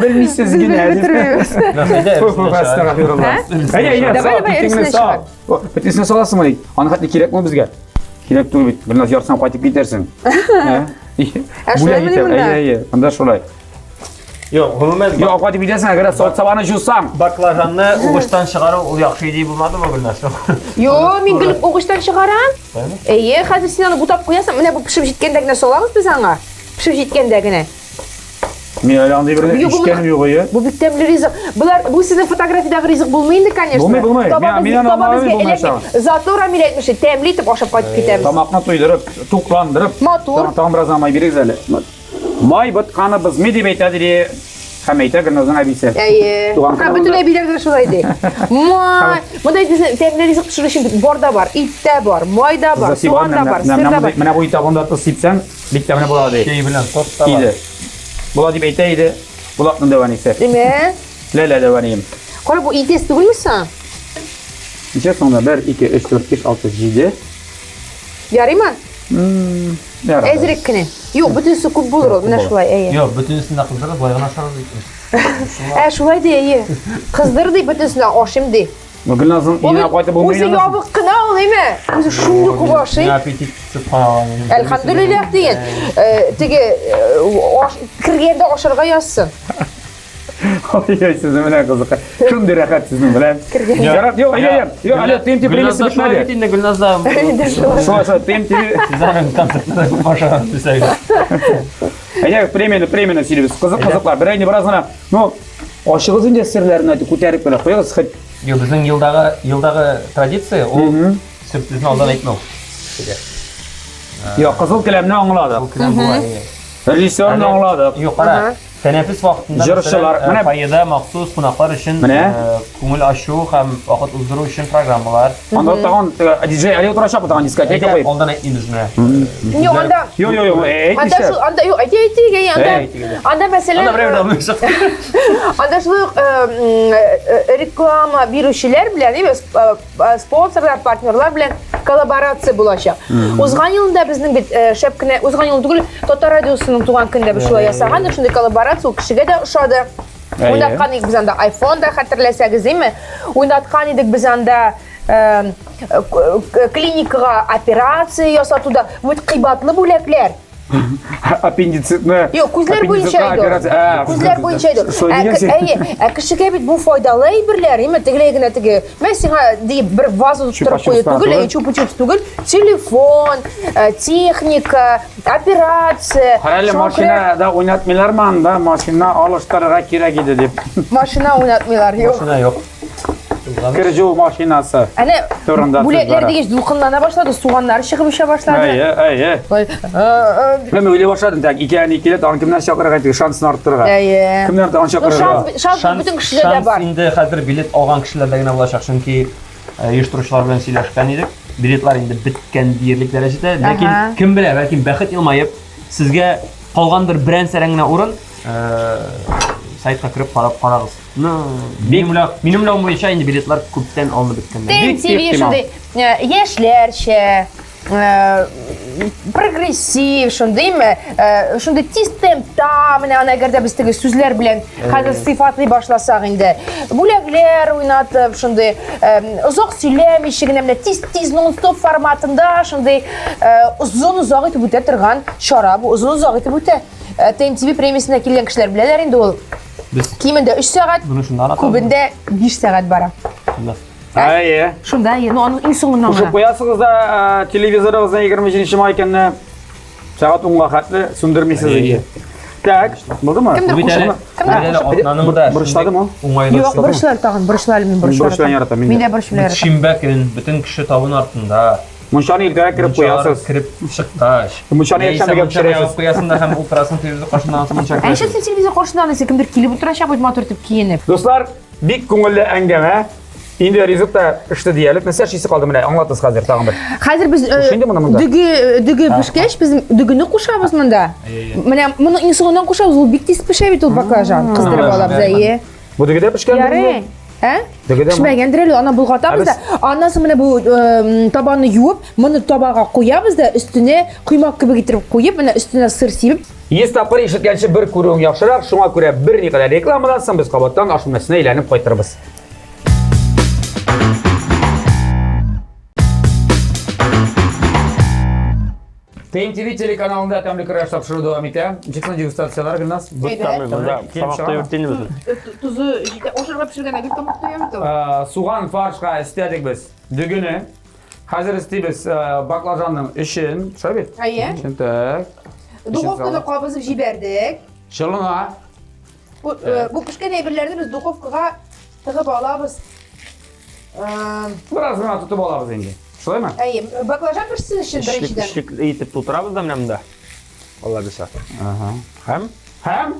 Белмисез Без генә. белеп бетермибез. Әстәгъфируллаһ. Әйдә, әйдә, Давай, давай, эресенә чыгар. Бөтенесен саласыңмы? Аны хәтле кирәкме безгә? Кирәк түгел бит. Гөлназ ярсаң кайтып китәрсең. Ә шулаймыни монда? Әйе, әйе, монда шулай. Юк, гомумән Юк, кайтып китәсең, әгәр савыт-сабаны жусаң. Баклажанны угычтан чыгару ул яхшы идея булмадымы, Гөлназ? Юк, мин гел угычтан чыгарам. Әйе, хәзер син аны бутап куясың. Менә бу пешеп җиткәндә генә салабыз без аңа. Пешеп җиткәндә генә. Мин әле андый берне Юк, ишеткәнем юк ие. Бу бик тәмле ризык. Болар бу сезнең фотографиядәге ризык булмый инде, конечно. Булмый, булмый. Таба Мин аны таба аңламыйм безгә бу эләкми. Зато Рамил әйтмешли, тәмле итеп ашап кайтып китәбез. Тамакны туйдырып, тукландырып. Матур. Тагын бераз май бирегез әле. Май ботканыбыз ми дип әйтә ди һәм әйтә Гөлназның әбисе. Әйе. Туган Һәм көн бөтен булды. әбиләр дә шулай ди. Май. Монда безнең тәмле ризык пешерү өчен бар да бар, ит тә бар, май да бар, суган да бар, сыр да бар. Менә бу итабында тоз сипсәң, бик тәмле була ди. Чәй белән торт та бар. Иде. Була дип әйтә иде. Булатның дәвәнисе. Димә. Ләлә дәвәнием. Кара, бу итес түгелме соң? Ничә соңда? 1, 2, 3, 4, 5, 6, 7. Ярыймы? Ярар. Әзрәк кенә. Юк, бөтенесе күп булыр ул, менә шулай, әйе. Юк, бөтенесен дә кыздырып, болай гына ашарбыз бит. Ә, шулай ди, әйе. Кыздыр ди, бөтенесен дә ашыйм ди. Ну, Гөлназның Ул өенә бит кайтып булмый. Үзе ябык кына ул, әйме? Үзе шундый күп ашый. Миңа аппетит сөбханалла. Әлхәмдүлилләһ диген. Э, Теге э, аш- кергәндә ашарга язсын. Ой-ой, сезнең менә кызык. Шундый рәхәт сезнең белән. Ярат, юк, әйе, әйе. Юк, әле ТМТ премиясе Гөлназда шулай бетмәде. бит инде, Гөлназда. Шулай, шулай, ТМТ. Сез аның концертында да күп ашаган дисәгез. Әйдә, премияне, премияне сөйлибез. Кызык, кызыклар. Бер инде бераз гына, ну, ачыгыз инде серләрен әйтеп күтәреп кенә куегыз. Хоть Юк, безнең елдагы елдагы традиция ул сюрпризны алдан әйтмәү. Юк, кызыл келәмне аңладык. Ул келәм була. әйе. Режиссерны аңладык. Юк, кара. Тәнәфес вакытында Җырчылар, мәсәлән, менә- э, фойеда махсус кунаклар өчен Менә. э, күңел ачу һәм вакыт уздыру өчен программалар. Анда тагын э, диджей Али утырачак тагын дискотека Әйдә, куеп. алдан әйтмибез менә. Юк, анда Юк, юк, юк, әйт Анда нишләп. шул, анда юк, әйтә әйтик, әйе, анда Әйт, әйт. анда мәсәлән, Анда берәү дә алмыйчак. анда шулай ук э, м, э, реклама бирүчеләр белән, әйе, сп- э, спонсорлар, партнерлар белән коллаборация булачак. Узган елында безнең бит э, шәп кенә, узган ел түгел, Татар радиосының туган көнендә без шулай ясаган, шундый коллаборация ул кешегә дә ошады. Әйе. Уйнаткан идек без анда iPhone да хәтерләсәгез, әйме? Уйнаткан идек без анда э, э, клиникага операция ясатуда. Бу бит кыйбатлы бүләкләр. Аппендицитны. Юк, күзләр буенча аппендицитка иде. операция- Ә, Күзләр буенча иде. Шулай Ә, дигән син. Әйе, ә кешегә бит бу файдалы әйберләр, әйме? Тегеләй генә теге, мә сиңа дип бер ваза тоттырып кую Чупа-чупстан түгел, түгел. әйе, чупа-чупс түгел, телефон, э, техника, операция. Кара әле Шуңа күрә машинада уйнатмыйлармы анда? Машина алыштырырга кирәк иде дип. Машина уйнатмыйлар, юк. Машина юк. Кер жуу машинасы. Әнә Турында сүз бүләкләр бара. дигәч дулкынлана башлады, суганнар чыгып оча башлады. Әйе, әйе. Ой, э, э, Мин уйлый башладым, так, икән икеле тагын кемнәр чакырырга итек, шансын арттырырга. Әйе. Кемнәр тагын Ну, чакырырга? шанс, шанс бөтен кешедә дә шанс бар. инде хәзер билет алган кешеләрдә генә булачак, чөнки э, оештыручылар белән сөйләшкән идек. Билетлар инде беткән диярлек дәрәҗәдә. Ләкин Ага. кем белә, бәлкем бәхет елмаеп, сезгә калгандыр берән-сәрән генә урын, э, сайтка кереп карап карагыз. Ну, минем уйлау, минем уйлавым буенча инде билетлар күптән алынып беткән. Тем Бик TV ихтимал. шундый э, яшьләрчә, э, прогрессив шундыймы, э, шундый тиз темпта, менә аны әгәр дә без теге сүзләр белән хәзер сыйфатлый башласак инде. Бүләкләр уйнатып, шундый э, озак сөйләмичә генә менә тиз-тиз нон-стоп форматында шундый э, озын-озак итеп үтә торган чара бу, озын-озак итеп үтә. Э, ТМТВ премиясенә килгән кешеләр беләләр инде ул. Без Кимендә 3 сәгать, Моны шунда аңлатабыз. күбендә 5 сәгать бара. Әйе. Шунда, әйе, ну аның иң соңыннан Кушып гына. куясыгыз да э, телевизорыгызны 27 май көнне сәгать 10-га хәтле сүндермисез инде. Так, булдымы? Кемдер Бу бит әле- кушып. Кемдер бу бит әле кушып. атнаның да Борычладымы ул? Уңайлы. Юк, борычлар тагын, борычлар мин борыч Борыч белән яратам мин дә. Мин дә борыч белән яратам. Шимбә көн бөтен кеше табын артында. Мунчаны иртәрәк кереп Мунчалар куясыз. Кереп чыккач. Мунчаны Яисә якшәмбегә мунчаны пешерәсез. ягып куясың да һәм утырасың телевизор каршында анысы мунча Ә ничек керәсең. син телевизор каршында аны кемдер килеп утырачак бит матур итеп киенеп. Дуслар, бик күңелле әңгәмә. Инде ризык та пеште диярлек. Нәрсә эшлисе калды менә, аңлатыгыз хәзер тагын бер. Хәзер без Куш инде моны монда. дөге дөге пешкәч, без дөгене кушабыз монда. Менә моны иң соңыннан кушабыз, ул бик тиз пешә бит ул баклажан. Кыздырып алабыз, әйе. Бу дөге дә пешкән. Ярый. Ә? Дөге дә Пешмәгәндер әле, аны болгатабыз да. Аннан соң менә бу табаны юып, моны табага куябыз да, өстенә коймак кебек итеп куеп, менә өстенә сыр сибеп. 100 тапкыр ишеткәнче бер күрүең яхшырак, шуңа күрә берникадәр рекламадан соң без кабаттан аш бүлмәсенә әйләнеп кайтырбыз. ТНТВ телеканалында тәмле көрәш тапшыру дәвам итә. Ничек соң дегустацияләр, Гөлназ? Монда тамакта йөртә инде безне. Тузы җитә. Ашарга пешергән әгәр тамакта йөртә. Суган фаршка өстәдек без дөгене. Хәзер өстибез баклажанның эчен. Шулай бит? Әйе. Эчен так. Духовкада кабызып җибәрдек. Чылына. Бу, бу пешкән әйберләрне без духовкага тыгып алабыз. Бераз гына тотып алабыз инде. Шулаймы? Әйе, баклажан пешсен өчен беренчедән. Эчлек итеп тутырабыз да менә монда. Алла бирсә. Ага. Һәм Һәм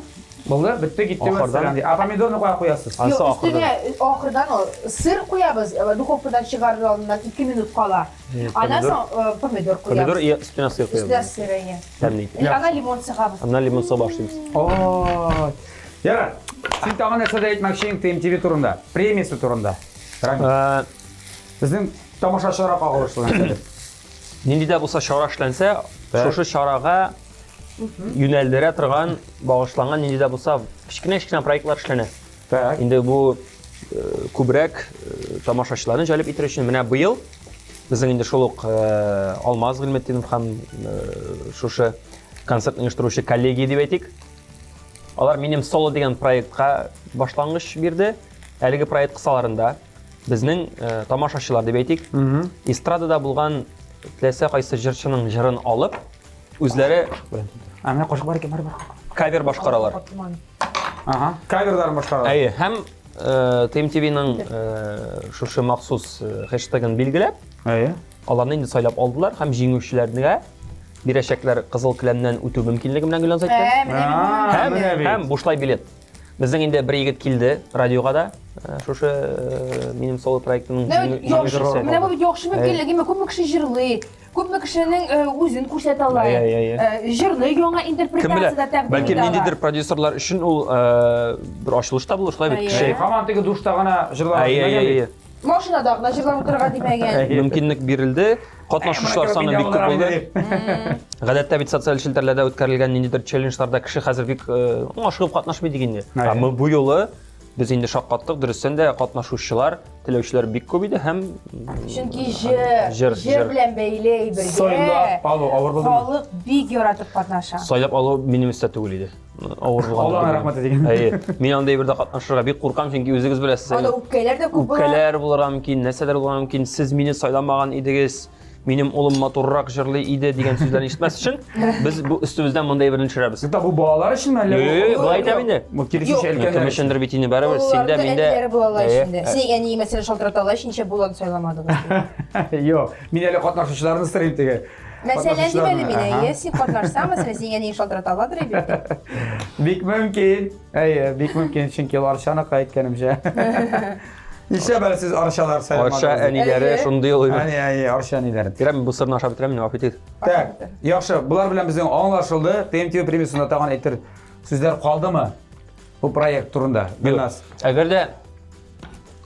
булды, бетте, китте Ахырдан. вәссәлам. А помидорны кая куясыз? Ансы Юк, ахырдан. өстенә ахырдан ул сыр куябыз, духовкадан чыгарыр алдыннан 2 минут кала. Аннан соң помидор куябыз. Помидор и өстенә сыр Өстенә куябыз. сыр, әйе. Тәмле итеп. Аннан лимон сыгабыз. Аннан лимон сыгып башлыйбыз. Ой. Ярар. Син тагын нәрсә дә әйтмәкче идең ТМТВ турында, премиясе турында. Рамил. Безнең тамашачыларга кагылышлы нәрсәдер. Нинди дә булса чара эшләнсә, шушы чарага юнәлдерә торган, багышланган нинди дә булса кечкенә-кечкенә проектлар эшләнә. Так. Инде бу күбрәк тамашачыларны җәлеп итер өчен менә быел безнең инде шул ук Алмаз Гыйльметдинов һәм шушы концерт оештыручы коллегия дип әйтик. Алар Минем соло дигән проектка башлангыч бирде. Әлеге проект кысаларында безнең тамашачылар дип әйтик, эстрадада булган теләсә кайсы җырчының җырын алып, үзләре А, менә кашык бар икән, бар, бар. кавер башкаралар. Ага, каверларын башкаралар. Әйе, һәм ТМТВ-ның шушы махсус хэштегын билгеләп, Әйе. аларны инде сайлап алдылар һәм җиңүчеләргә бирәчәкләр кызыл келәмнән үтү мөмкинлеге белән Гөлназ әйтте. Ә, Һәм, менә бит. һәм бушлай билет. Безнең инде бер егет килде радиога да, шушы минем соло проектының җиңүчесе. Менә бу бит яхшы мөмкинлек, инде күпме кеше җырлый, күпме кешенең үзен күрсәтә ала. Җырны яңа интерпретациядә тәкъдим Бәлки итә ала. ниндидер продюсерлар өчен ул бер ачылыш та булыр, шулай бит кеше. Һаман теге душта гына җырлап. Әйе, әйе, әйе. Машинада гына җырлап утырырга димәгән. Мөмкинлек бирелде. Катнашучылар саны бик күп булды. Гадәттә бит социаль челтәрләрдә үткәрелгән ниндидер челленджларда кеше хәзер бик ашыгып катнашмый дигән инде. Ә бу юлы без инде шаккаттык, дөрестән дә катнашучылар, теләүчеләр бик күп иде һәм чөнки җыр, җыр белән бәйле әйбергә Сайлап алу авыр булдымы? Халык бик яратып катнаша. Сайлап алу минем өстә түгел иде. Авыр булган. Аллаһ рәхмәте дигән. Әйе. Мин андый әйбердә катнашырга бик куркам, чөнки үзегез беләсез. Анда үпкәләр дә күп була. Үпкәләр булырга мөмкин, нәрсәләр булырга мөмкин. Сез мине сайламаган идегез. Минем улым матуррак җырлый иде дигән сүзләрне ишетмәс өчен без бу өстебездән мондый әйберне төшерәбез. Юк, бу балалар өчен әллә? Юк, болай әйтәм инде. Бу киресенчә өлкәннәр. Кем өчендер бит инде барыбер, син дә, мин дә. Әниләре була ала инде. Синең әниең мәсәлән шалтырата ала, ничә буланы сайламадыгыз. Юк, мин әле катнашучыларны сорыйм теге. Мәсәлән, дип әле мин, әйе, син катнашсаң, мәсәлән, синең әниең шалтырата аладыр әлбәттә. Бик мөмкин. Әйе, бик мөмкин, чөнки ул Арчаныкы әйткәнемчә. Нишләп әле сез арчалар сайламадыгыз? Арча әниләре шундый ул. Әни, әйе, арча әниләре. Бирәм, бу сырны ашап бетерәм, гафу итегез. Так, яхшы, болар белән безнең аңлашылды. ТМТ премиясында тагын әйтер сүзләр калдымы? Бу проект турында, Гөлназ. Әгәр дә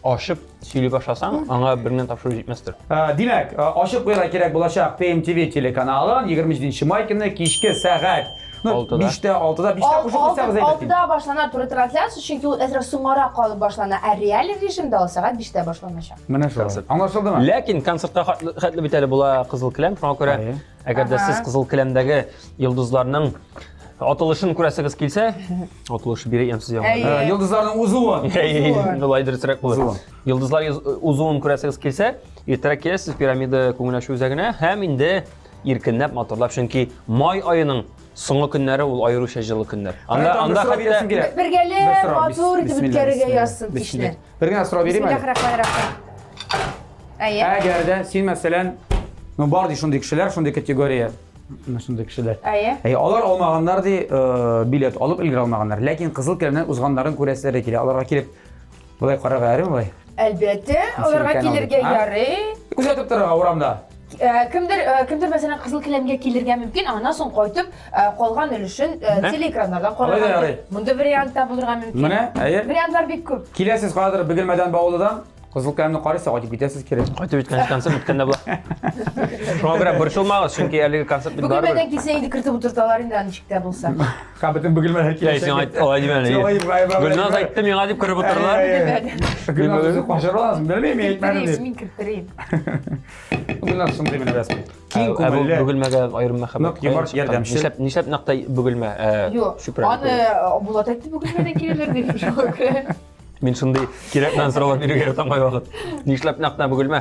ачып сөйли башласаң, аңа бер генә тапшыру җитмәстер. Димәк, ачып куярга кирәк булачак ТМТВ телеканалын 27 май көнне кичке сәгать ну, 5-тә, 6-да, 5-тә кушып куйсагыз әйбәт. 6-да башлана туры трансляция, чөнки ул әзрәк соңгарак калып башлана, ә реаль режимда ул сәгать 5-тә башланачак. Менә шул. Аңлашылдымы? Ләкин концертка хәтле бит әле була кызыл келәм, шуңа күрә әгәр дә сез кызыл келәмдәге йолдызларның Атылышын күрәсегез килсә, атылышы бирә ямсыз яңа. Әйе. Э, Йолдызларның узуы. Болай дөресрәк булыр. Узуын. Йолдызлар узуын күрәсегез килсә, иртәрәк киләсез пирамида күңел ачу үзәгенә һәм инде иркенләп матурлап, чөнки май аеның соңгы көннәре ул аеруча җылы көннәр. Анда Бер анда сорау бирәсем хәтта килә. Бер Бергәләп сорау. матур итеп Бисмилла, үткәрергә бисмилла. язсын Бисмилла. кичне. Бер генә сорау бирим әле. Бисмиллахиррахманиррахим. Әйе. Әгәр дә син мәсәлән, ну бар ди шундый кешеләр, шундый категория. Менә шундый кешеләр. Әйе. Әйе, алар алмаганнар ди, э, билет алып өлгерә алмаганнар. Ләкин кызыл келәмнән узганнарын күрәселәре килә. Аларга килеп болай карарга ярыймы болай? Әлбәттә, аларга икән килергә алдык, а? ярый. Күзәтеп торырга урамда. Э, Кемдер, э, кемдер мәсәлән, кызыл келәмгә килергә мөмкин, аннан соң кайтып, э, калган өлешен э, телеэкраннардан Алай да карарга ярый. мөмкин. Монда вариант та булырга мөмкин. Менә, әйе. Вариантлар бик күп. Киләсез кадер Бөгелмәдән Баулыдан, кызыл келәмне карыйсыз, кайтып китәсез кире. Кайтып җиткән концерт беткән дә була. Шуңа күрә борчылмагыз, чөнки әлеге концерт бит барыбер. Бөгелмәдән килсә инде кертеп утырталар инде аны ничек тә булса. Һәм бөтен Бөгелмәдән Әй, киләчәк. син айт, алай димә әле. Син алай дип, Гөлназ әйтте миңа дип кереп утырдылар. Гөлназ үзе качыра аласың, белмим, мин әйтмәдем Керттерим, дип. мин керттерим. Гөлназ шундый менә рәсми. Киң Ә бу күңелле. Бөгелмәгә аерым мәхәббәт. Нык юмарт, ярдәмчел. Нишләп, нишләп нәкъ тә Бөгелмә? Юк, Чүпрәле аны Булат әйтте Бөгелмәдән киләләр дип. Шуңа күрә. Мин шундый кирәкмәгән сораулар бирергә яратам кайвакыт. Нишләп нәкъ тә Бөгелмә?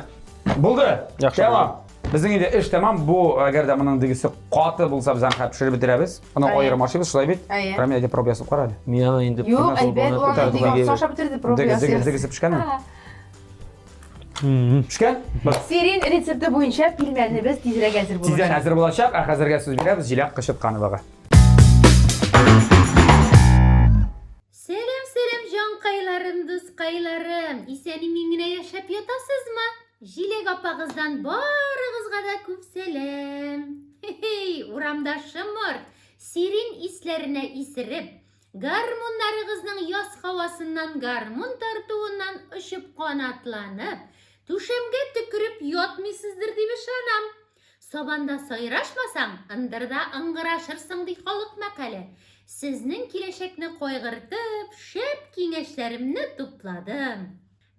Булды. Яхшы. Тәмам. Безнең инде эш тәмам. Бу әгәр дә моның дегесе каты булса, без аны хәзер пешереп бетерәбез. Аны Әйе. аерым ашыйбыз, шулай бит? Әйе. Рамил, әйдә проба ясап кара әле. Мин аны инде Юк, әйбәт, ул аны инде Саша бетерде проба ясый. Дегесе пешкәнме? Пешкән? Сирин рецепты буенча пилмәнебез тизрәк әзер булачак. Тиздән әзер булачак, ә хәзергә сүз бирәбез Җиләк Кычыткановага. Сәлам, сәлам, җанкайларым, дускайларым! Исән-имин генә яшәп ятасызмы? Җиләк апагыздан барыгызга да күп сәлам! Хе-хей, урамда шомырт, сирин исләренә исереп, гармуннарыгызның яз һавасыннан гармун тартуыннан очып канатланып, түшәмгә төкереп ятмыйсыздыр дип ышанам. Сабанда сайрашмасаң, ындырда ыңгырашырсың, ди халык мәкале. Сезнең киләчәкне кайгыртып, шәп киңәшләремне тупладым.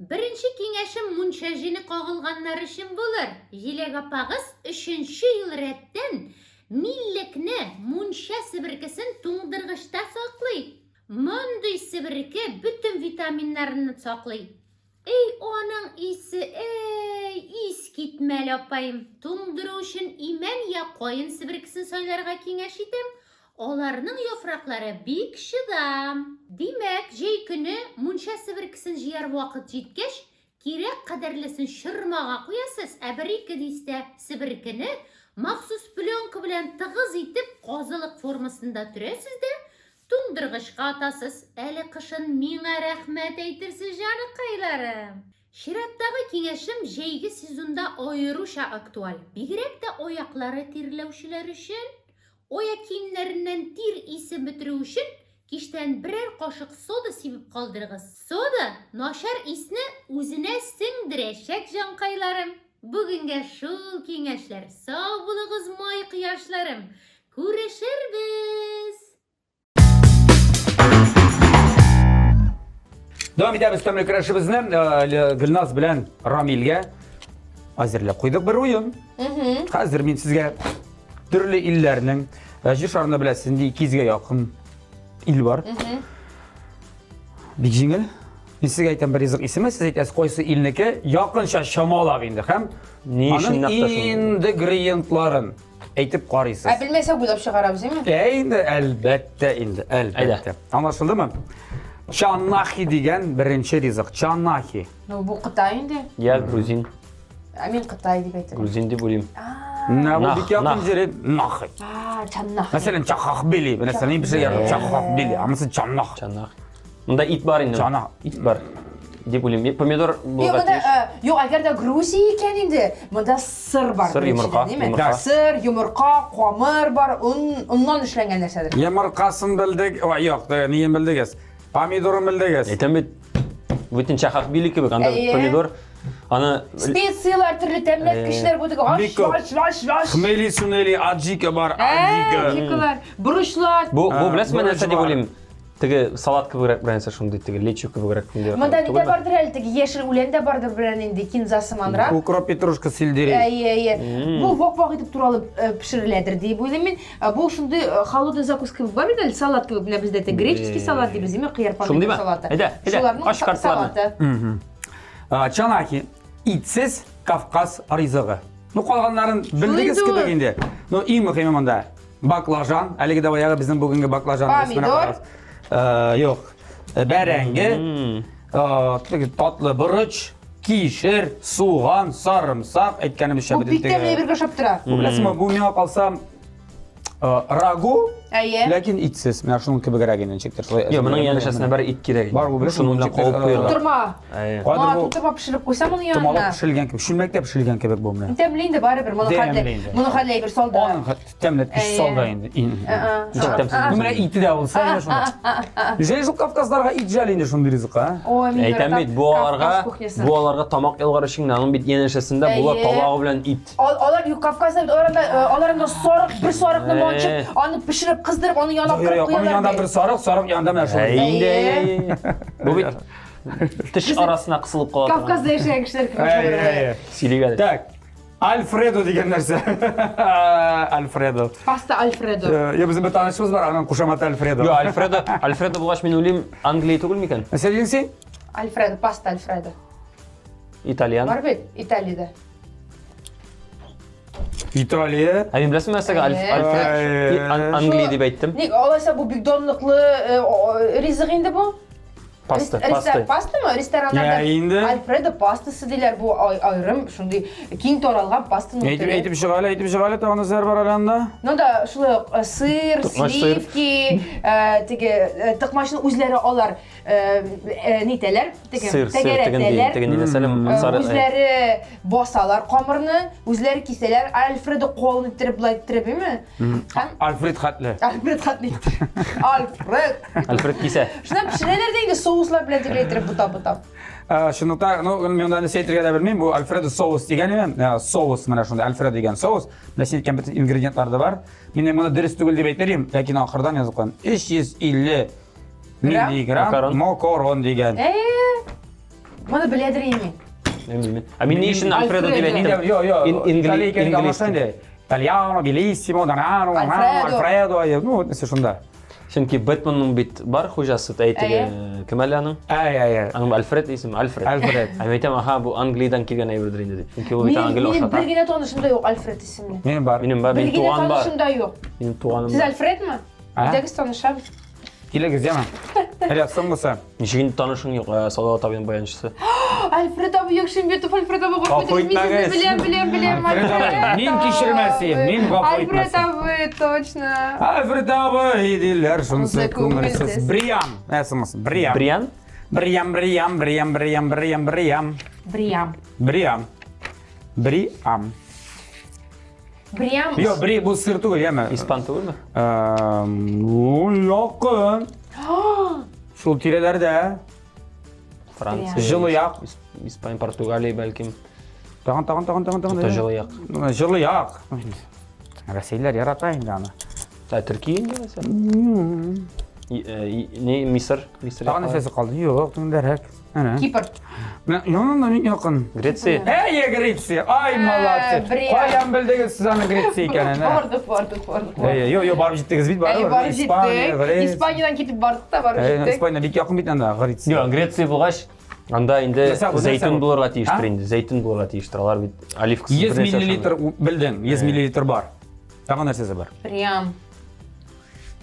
Беренче киңәшем мунча җене кагылганнар өчен булыр. Җиләк апагыз өченче ел рәттән миллекне, мунча себеркесен туңдыргычта саклый. Мондый себерке бөтен витаминнарны саклый. Эй, аның исе, эй, ис китмәле, апаем. Туңдыру өчен имән я каен себеркесен сайларга киңәш итәм. Аларның яфраклары бик чыдам. Димәк, җәй көне мунча себеркесен җыяр вакыт җиткәч, кирәк кадәрлесен чормага куясыз, ә бер-ике дистә себеркене махсус пленка белән тыгыз итеп казылык формасында төрәсез дә, Туңдыргычка атасыз, әле кышын миңа рәхмәт әйтерсез, җаныкайларым. Чираттагы киңәшем җәйге сезонда аеруча актуаль, бигрәк тә аяклары тирләүчеләр өчен. Аяк киемнәреннән тир исен бетерү өчен кичтән берәр кашык сода сибеп калдырыгыз. Сода начар исне үзенә сеңдерәчәк, җанкайларым. Бүгенгә шул киңәшләр. Сау булыгыз, май кояшларым. Күрешербез! Дәвам итәбез тәмле көрәшебезне. Э, Гөлназ белән Рамилгә әзерләп куйдык бер уен. Хәзер мин сезгә төрле илләрнең э, җир шарында беләсез, инде 200гә якын ил бар. Бик җиңел. Мин сезгә әйтәм бер ризык исеме, сез әйтәсез кайсы илнеке, якынча чамалап инде һәм Ни өчен аның нәкъ тә шул? ингредиентларын әйтеп карыйсыз. Ә белмәсәк уйлап чыгарабыз, әйме? Ә инде, әлбәттә инде, әлбәттә. Аңлашылдымы? Чанахи дигән беренче ризык. Чанахи. Ну, бу Кытай инде. Я грузин. Ә мин Кытай дип әйтәм. Грузин дип уйлыйм. Менә бу Нах, бик якын нах. җире нахи. А, чаннах. Мәсәлән, чахахбили. Мәсәлән, мин бер ярым чахахбили. Анысы чанах. Чанах. Монда ит бар инде. Чанах. Ит бар. Дип уйлыйм. Помидор Юк, булырга монда, тиеш. э, юк, әгәр дә Грузия икән инде, монда сыр бар. Сыр, йомырка, беренчедән, әйме? йомырка. Сыр, йомырка, камыр бар, он, оннан эшләнгән нәрсәдер. Йомыркасын белдек. Ой, юк, ниен белдегез? Помидорын белдегез. Әйтәм бит. Бөтен чахахбили кебек, анда Әйе. помидор аны Специялар, төрле тәмләткечләр бу теге аш, Бик күп. аш, аш, аш. Хмели сунели аджика бар, Ә, аджика. аджикалар, борычлар. Бу бу беләсезме борыч нәрсә дип бар. уйлыйм? Теге салат кебегрәк бер нәрсә шундый, теге лечо кебегрәк. Монда ни дә бардыр әле, теге яшел үлән дә бардыр белән инде кинза сыманрак. Укроп, петрушка, сельдерей. Әйе, әйе. Бу вак-вак итеп туралып э, пешереләдер дип уйлыйм мин. Э, бу шундый э, холодный закуска кебек бар бит әле, салат кебек. Менә бездә те греческий салат дибез, димме, кыяр помидор салаты. Әйдә, әйдә, ач карталарны. Чанахи, итсез Кавказ ризыгы. Ну, калганнарын белдегез кебек инде. Но иң мөһиме монда Баклажан, әлеге дә баягы безнең бүгенге баклажан. Помидор. Э, юк. Э, бәрәңге, э, татлы борыч, кишер, суган, сарымсак, әйткәнебезчә бөтен. Бу бик тәмле әйбергә ошап тора. Бу беләсеңме, бу миңа калса рагу, Әйе. Ләкин итсез. Менә шуның кебегрәк инде ничектер шулай. Юк, моның янәшәсенә бер ит кирәк. Бар бу беләсеңме, шуның белән кабып куярга. Тутырма. Кадер бу. Тутырма пешереп куйсам моның янына. Томалап пешерелгән кебек, чүлмәктә пешерелгән кебек бу менә. Тәмле инде барыбер, моны хәтле. Моны хәтле әйбер салды. Аның Тәмләткеч салда инде. Ничек тәмсез? Ну, менә ите дә булса, инде шунда. Неужели шул Кавказларга ит жәл инде шундый ризыкка, а? Ой, мин Әйтәм бит, бу аларга, бу аларга тамак ялгар өчен генә, аның бит янәшәсендә була табагы белән ит. Алар юк Кавказда бит, алар анда, алар анда сарык, бер сарыкны манчып, аны пешереп, кыздырып, аны янап кырып куялар. Аның янында бер сарык, сарык янында менә шул. Инде. Бу бит теш арасына кысылып кала. Кавказда яшәгән кешеләр кебек. Сөйлик әле. Так. Альфредо дигән нәрсә. Альфредо. Паста Альфредо. Э, я безнең бер танышыбыз бар, аның кушаматы Альфредо. Юк, Альфредо, Альфредо булгач мин уйлыйм, Англия түгел микән? Нәрсә дидең син? Альфредо, паста Альфредо. Итальян. Бар бит, Италиядә. Италия. Ә мин беләсеңме нәрсәгә Альфред Англия дип әйттем? Ник, алайса бу бик данлыклы э, ризык инде бу? Паста, паста. Пастамы? Рестораннарда Ә, инде. Альфредо пастасы диләр. Бу аерым шундый киң таралган пастаның Әйтеп, төре. әйтеп чыга әле, әйтеп чыга әле, тагын нәрсәләр бар әле анда? Ну да, шулай ук э, сыр, Токмач сыр. сливки, э, теге э, токмачны үзләре алар э, э, нитәләр, теге Сыр, сыр, тегенди, тәгәрәтәләр. тегенди нәрсәле, Э, сары. Үзләре басалар камырны, үзләре кисәләр. Альфредо кулын иттереп, былай иттереп, име? Һәм Альфред хәтле. Альфред хәтле. Альфред. Альфред кисә. Шуннан пешерәләр дә инде соуслар белән тегеләй иттереп бутап-бутап. Чынлыкта, ну, мин анда нәрсә әйтергә дә белмим, бу Альфредо соус дигән иде. Соус менә шундый Альфредо дигән соус. Менә син әйткән бөтен ингредиентлар да бар. Мин моны дөрес түгел дип әйтер идем, ләкин ахырдан язып куйган. 350 миллиграмм макарон дигән. Моны беләдер инде. Мин белмим. Ә мин ни өчен Альфредо дип әйттем? Йо, йо, Инглиз. Итальяно, белиссимо, донано, Альфредо, ну, нәрсә шунда. Чөнки Бэтменның бит бар хуҗасы, әй теге, кем әле аның? Әй, әй, әй. Аның Альфред исеме, Альфред. Альфред. Ә мин әйтәм, аһа, бу Англиядән килгән әйбердер инде дип. Чөнки ул бит аңа гел Минем ошата. бер генә танышым да юк Альфред исемле. Минем бар. Минем бар, Бер минем генә туган бар. танышым да юк. Минем туганым Сез бар. Альфредмы? А? Әйдәгез танышабыз. Килегез, яме. Әле соңгысы. Ничек инде танышың юк, ә, Салават абыйның баянчысы. Альфред абый Якшимбетов, Альфред абый Гафу гафу итегез, мин сезне итмәгез. беләм, беләм, беләм. Альфред абый, мин кичермәс идем, мин гафу Альфред итмәс идем. абый, точно. Альфред абый, диләр шунысы Шунысы күңелсез. күңелсез. Бриям, ә соңгысы, Бриям. Бриан? Бриям, Бриям, Бриям, Бриям, Бриям, Бриям. Бриям. Бриям. Бриам. Бриям. Юк, бри бу сыр түгел, яме. Испан түгелме? Ну, якын. Шул тирәләрдә. Франция. Җылы як. Испания, Португалия, бәлкем. Тагын, тагын, тагын, тагын, тагын. Тукта җылы як. Җылы як. Рәсәйләр ярата инде аны. Ә Төркия инде мәсәлән? Не, Мисыр, Мисыр. Тагын нәрсәсе калды? Юк, түндәрәк. Әнә. Кипр. Менә янында бик якын. Греция. Әйе, Греция. Ай, молодцы. Каян белдегез сез аны Греция икәнен? Бардык, бардык, бардык. Әйе, йо, йо, барып җиттегез бит, барыбер. Барып җиттек. Испаниядән китеп бардык та, барып җиттек. Испания бик якын бит анда, Греция. Йо, Греция булгач, анда инде зәйтүн булырга тиештер инде. Зәйтүн булырга тиештер. Алар бит оливкасы. 100 миллилитр белдең, 100 миллилитр бар. Тагын нәрсәсе бар? Прям.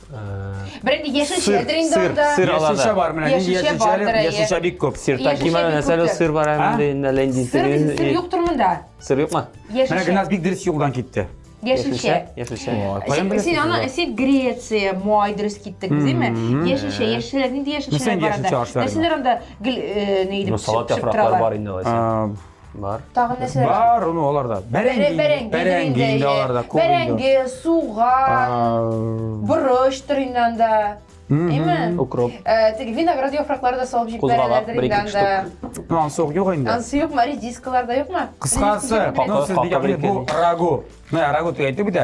Бер инде яшелчәдер инде анда. Сыр Яшелчә бар менә, нинди Яшелчә яшелчә? бардыр, әйе. Яшелчә бик күп. Сыр Яшелчә такима бик нәрсәле күптер. сыр бар А? инде инде әллә инде. Сыр бит, сыр юктыр монда. Сыр юкмы? Менә Яшелчә. Гөлназ бик дөрес юлдан китте. Яшелчә. Яшелчә. Каян Син, беләсез син аны, сез? син Греция, май дөрес киттек, димме? Яшелчә, яшелчәләр нинди яшелчәләр Нәрсә инде бар анда? яшелчә ашлары? Нәрсәләр анда гел э, ни Ну дип салат пешеп яфраклары торалар? бар инде алайса. А, Бар. Тагын нәрсәләр? Бар, ну аларда. Бәрәңге. Бәрәңге, Бәрәңге инде аларда күп инде. Бәрәңге, суган, А, борычтыр инде анда. Әйме? Укроп. Э, Теге виноград яфраклары да салып Кузгалак, җибәрәләрдер бер инде ике анда. Ну, ансы ук юк инде. Ансы юкмы? Редискалар да юкмы? Кыскасы, Редиска ну сез Какы, бик какы бу рагу. Менә рагу дип әйтеп бит.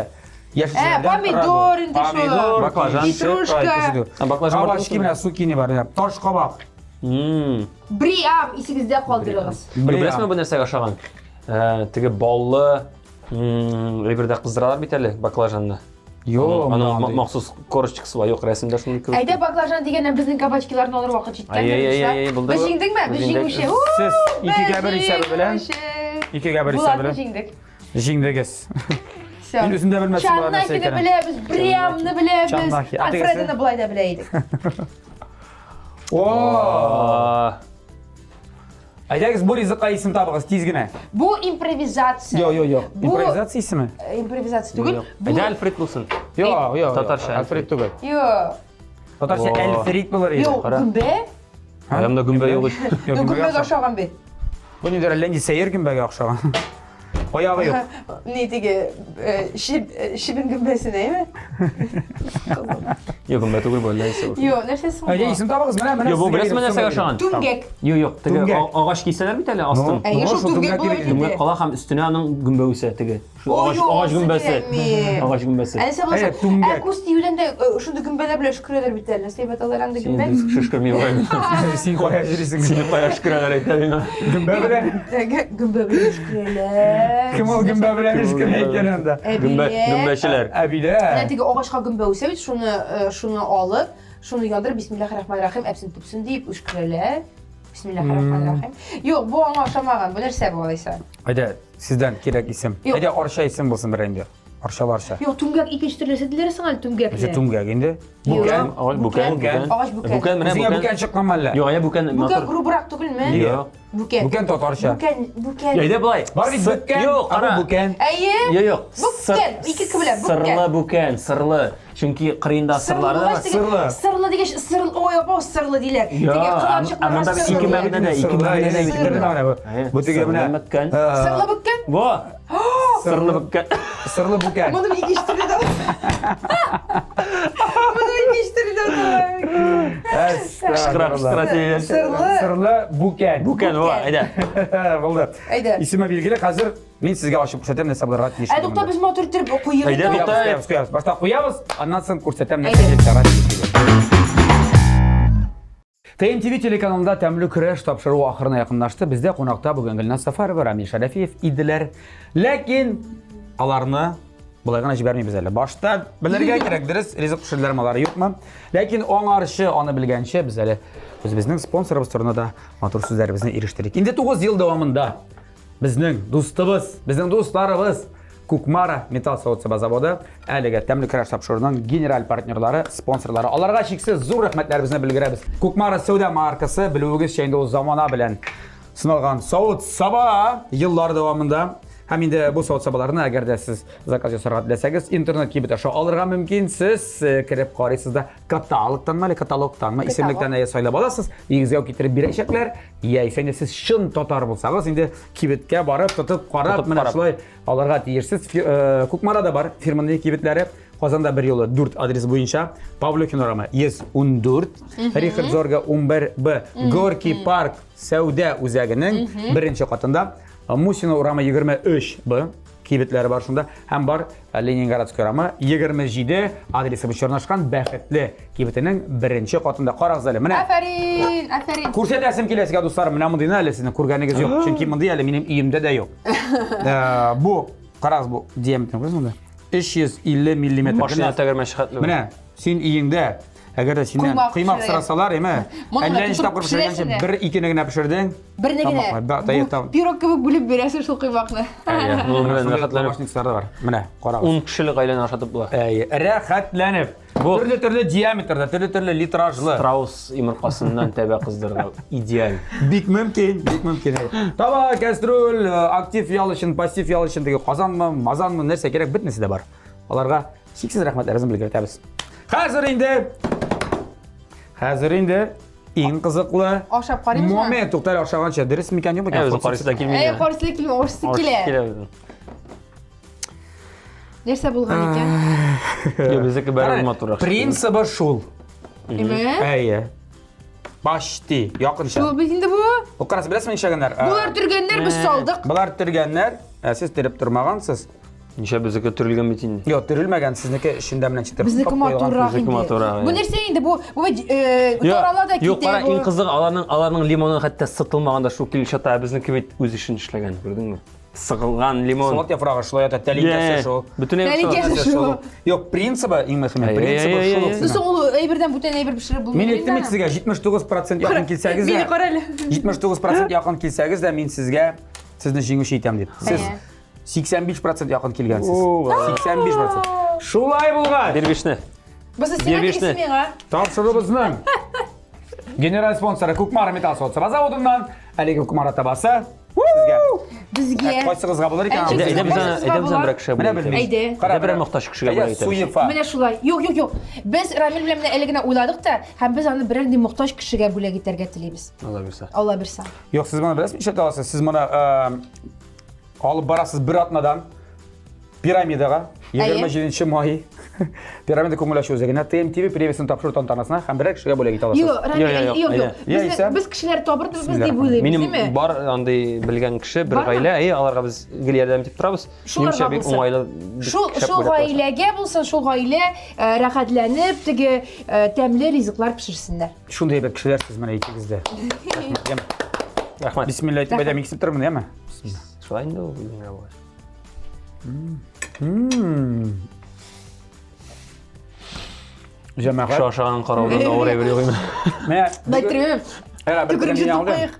Яшелчәләрдән Ә, помидор инде шул. Помидор, Баклажан. Петрушка. А баклажан бар Кабачки менә сукини бар. менә. Таш кабак. Мм. Бриам исегездә калдырыгыз. Бу беләсеңме бу нәрсәгә охшаган? Э, теге баллы әйбердә кыздыралар бит әле баклажанны. Юк, Аның аның махсус корочкасы бар. Юк, рәсемдә шундый кебек. Әйдә баклажан дигәннән безнең кабачкиларны алыр вакыт җиткән. Ай-яй-яй-яй, булды. Без җиңдекме? Без Без җиңдек. җиңүче. Сез икегә бер исәбе белән, икегә бер исәбе Булатны белән җиңдек. җиңдегез. Всё. Мин үзем дә белмәсем болар нәрсә Чаннахины икәнен. беләбез, Бриамны беләбез, Чаннахи. А тегесе? Альфредоны болай да белә идек. О! А, Әйдәгез бу ризыкка исем табыгыз тиз генә. Бу импровизация. Йо, йо, йо. Бу Импровизация исеме? Э, импровизация түгел. юк. Бу Әйдә Альфред булсын. Йо, йо, йо. Татарча Альфред түгел. Йо. Татарча О. Әлфрид булыр иде. Йо, Кара. гөмбә? Аямда гөмбә юк. Юк, Ну, гөмбәгә гөмбәгә охшаган. охшаган бит. Бу нидер әллә нинди сәер гөмбәгә охшаган. Аягы юк. Ни теге э, шиб э, шибен гөмбәсенә, әйме? Юк, гөмбә түгел бу, әллә нәрсә бу. Йо, нәрсә соң Әйдә бу? исем табыгыз, менә менә. Юк, бу сезгә беләсеңме биреп нәрсәгә соң охшаган? Түмгәк. Юк, юк, теге Түмгәк. а- агач кисәләр бит әле астын. Әйе, Ну, шул шул түмгәк түмгәк була дип бит инде. Түмгәк кала һәм өстенә аның гөмбә үсә теге. Шул Ой, агач юк, агач гөмбәсе. кирәкми. Агач гөмбәсе. Ә нәрсә булса? Әйе, түмгәк. Ә күз тиюдән дә э, шундый гөмбәләр белән өшкерәләр бит әле. Нәрсә дип аталар андый гөмбә? Син шөшкерми бугай. Син кая йөрисең? Сине кая өшкерәләр әйтә миңа. Гөмбә белән. Теге Гөмбә белән өшкерәләр. Кем ул гөмбә белән өшкерә икән анда? Гөмбә, Әбиләр. гөмбәчеләр. Әбиләр. Менә теге агачка гөмбә үсә бит, шуны э, шуны алып, шуны яндырып, бисмиллахир-рахманир-рахим, әпсен төпсен дип өшкерәләр. Бисмиллахир-рахманир-рахим. Юк, бу аңа ошамаган. Бу нәрсә бу алайса? Әйдә, сездән кирәк исем. Юк. Әйдә, арча исем булсын бер инде. Арчаларча. Юк, түмгәк икенче төрлесе диләр соң әле түмгәкне. Үзе түмгәк инде. Юк. Бүкән. Агач бүкән, бүкән. Агач бүкән. Бүкән менә Үзеңә бүкән. бүкән чыкканмы әллә? Юк, әйдә бүкән Бүкән матур. грубрак түгелме? Нигә? Юк. Бүкән. Бүкән татарча. Бүкән, бүкән. Әйдә болай. Бар бит Сы- бүкән, Юк, а бу кара. бүкән. Әйе. Юк, юк. Бүкән, ике к белән, бүкән. Сырлы бүкән, сырлы. Чөнки кырыенда сырлары да бар. Сырлы. Сырлы дигәч, сырлы, ой, апа, сырлы диләр. Я, Теге а- кыланчыкларга а монда сырлы. ике мәгънәдә, ике Сырлы, мәгънәдә әйе, бит. бер мәгънә бу. Әйе, Бу теге менә. Сырлы бүкән. э, Сырлы бүкән? Во! Сырлы бүкән. Сырлы бүкән. Моны мин икенче төрле дә Моны мин икенче төрле дә Кычкыра, кычкыра сөйләр. Сырлы. Сырлы бүкән. Бүкән, во, әйдә. Булды. Әйдә. Исеме билгеле, хәзер мин сезгә ачып күрсәтәм нәрсә булырга тиеш. Ә тукта без матур иттереп куйыйк. Әйдә, инде. тукта. Куябыз, куябыз. Башта куябыз, аннан соң күрсәтәм нәрсә Әйдә. чыгара тиеш. ТНТВ телеканалында тәмле көрәш тапшыруы ахырына якынлашты. Бездә кунакта бүген Гөлназ Сафарова, Рамил Шәрәфиев иделәр. Ләкин аларны болай гына җибәрмибез әле. Башта белергә кирәк, дөрес, ризык пешерделәрме алар юкмы? Ләкин аңарчы аны белгәнче без әле үзебезнең спонсорыбыз турында да матур сүзләребезне ирештерик. Инде 9 ел дәвамында безнең дустыбыз, безнең дусларыбыз Кукмара металл савыт-саба заводы әлеге тәмле көрәш тапшыруының генераль партнерлары, спонсорлары. Аларга чиксез зур рәхмәтләребезне белдерәбез. Кукмара сәүдә маркасы белүегезчә инде ул замана белән сыналган савыт-саба еллар дәвамында. Һәм инде бу савыт-сабаларны әгәр дә сез заказ ясарга теләсәгез, интернет кибет аша алырга мөмкин. Сез э, кереп карыйсыз да каталогтанмы әле каталогтанмы исемлектән әйе сайлап аласыз, өегезгә үк китереп бирәчәкләр. Яисә инде сез чын татар булсагыз, инде кибеткә барып, тотып карап, Тотып менә карап. шулай алырга тиешсез. Фи- э, Кукмарада бар фирманың кибетләре. Казанда бер юлы 4 адрес буенча Павлюхин урамы 114, Рихард Зорга 11Б, Горький парк сәүдә үзәгенең беренче катында, Мусина урамы 23Б кибетләре бар шунда һәм бар э, Ленинградский урамы 27 адресы буенча урнашкан Бәхетле кибетенең беренче катында. Карагыз әле, менә Афәрин, афәрин. Күрсәтәсем килә сезгә, дуслар, менә мондыйны әле сезнең күргәнегез юк. Чөнки мондый әле минем өемдә дә юк. Э, Бу, карагыз бу диаметрын күрәсезме монда? 350 миллиметр. Машина Менә- тәгәрмәче хәтле. Менә син өеңдә әгәр дә синнән Коймак коймак пешерә. сорасалар, әйме? Моны Әллә ничә тотып тапкыр пешергәнче пешерәсең дә. бер икене генә пешердең. Берне генә. Тамак, да, Бу там. Пирог кебек бүлеп бирәсең шул коймакны. Әйе, ну, Менә белән шундый рәхәтләнеп. лавашниклар да бар. Менә, карагыз. 10 кешелек гаиләне ашатып була. Әйе, рәхәтләнеп. Бу- Төрле-төрле диаметрда, төрле-төрле литражлы. Страус йомыркасыннан тәбә кыздырырга идеаль. Бик мөмкин, бик мөмкин. Таба, кәстрүл, э, актив ял өчен, пассив ял өчен теге казанмы, мазанмы, нәрсә кирәк, бөтенесе дә бар. Аларга чиксез рәхмәтләребезне белгертәбез. Хәзер инде Хәзер инде иң кызыклы Ашап карыйбызмы? момент. Туктале ашаганча, дөрес микән, юк микән? Ә, үзең карыйсы да килми. Әй, карыйсы да килми, ашысы килә. Килә үзең. Нәрсә булган икән? Юк, безнеке барыбер матуррак. Принцибы шул. Әйме? Әйе. Почти, якынча. Шул бит инде бу. Ул карасы беләсезме нишләгәннәр? Булар төргәннәр, без салдык. Булар төргәннәр, ә сез төреп тормагансыз. Ничә безнеке төрелгән бит инде. Юк, төрелмәгән, сезнеке эчендә менә ничектер. Безнеке матуррак Безнеке инде. матуррак, Бу иә. нәрсә инде бу бу бит э, тарала да Юк, китә. кара, бу. иң кызыгы аларның аларның лимоны хәтта сытылмаган да шул килеш ята, ә безнеке бит үз эшен эшләгән, күрдеңме? Сыгылган лимон. Салат яфрагы шулай ята, тәлинкәсе Иә, шул. Бөтенләй Тәлинкәсе шул. шул. Юк, принцибы иң мөһиме, Әй, принцибы әй, әй, шул әй, ук. Ну соң ул әйбердән бүтән әйбер пешереп булмый. Мин әйттем бит сезгә 79% якын килсәгез дә. Мине кара әле. 79% якын килсәгез дә мин сезгә сезне җиңүче итәм дип. Сез Әйе. 85% якын килгәнсез. 85%. Шулай булгач. Бир бишне. Бусы сиңа Бир бишне. тигесе миңа. Тапшыруыбызның генераль спонсоры Кукмара металл савыт-саба заводыннан әлеге Кукмара табасы сезгә. Безгә. Кайсыгызга булыр икән? Әйдә, Әйдә, әйдә без аны, Кайсыгызга әйдә без аны була? берәр кешегә Менә бүләк белмим. итәбез. Әйдә. Кара, Әйдә берәр мохтаҗ кешегә Әйдә, бүләк итәбез. Суефа. Менә шулай. Юк, юк, юк. Без Рамил белән менә әле генә уйладык та, һәм без аны берәр нинди мохтаҗ кешегә бүләк итәргә телибез. Алла бирсә. Алла бирсә. Юк, сез моны беләсезме, нишләтә аласыз? Сез моны алып барасыз бер атнадан пирамидага 27 май пирамида күңел ачу үзәгенә TMTV премиясен тапшыру тантанасына һәм берәр кешегә бүләк итә аласыз. Юк, Рамил, Юк, юк, юк, юк. Яисә- Без без кешеләр табырбыз дип уйлыйбыз, Минем димме? бар андый белгән кеше, бер Бармы? гаилә, әй, аларга без гел ярдәм итеп торабыз. Шуларга Минемчә, бик булсын. уңайлы. бик Шул шәп шул бүләк булачак. гаиләгә булсын, шул гаилә э, рәхәтләнеп теге э, тәмле ризыклар пешерсеннәр. Шундый әйбәт кешеләр сез менә икегез дә. Рәхмәт, яме. Рәхмәт. Бисмилла әйтеп әйдә, мин кисеп торырмын, яме. Шулай инде ул үзеңә булгач. Җәмәгать. Кеше ашаганын караудан да авыр әйбер юк инде. Менә Бәттермим. Әгәр бер Төкереп мин йотып алдым. куйык.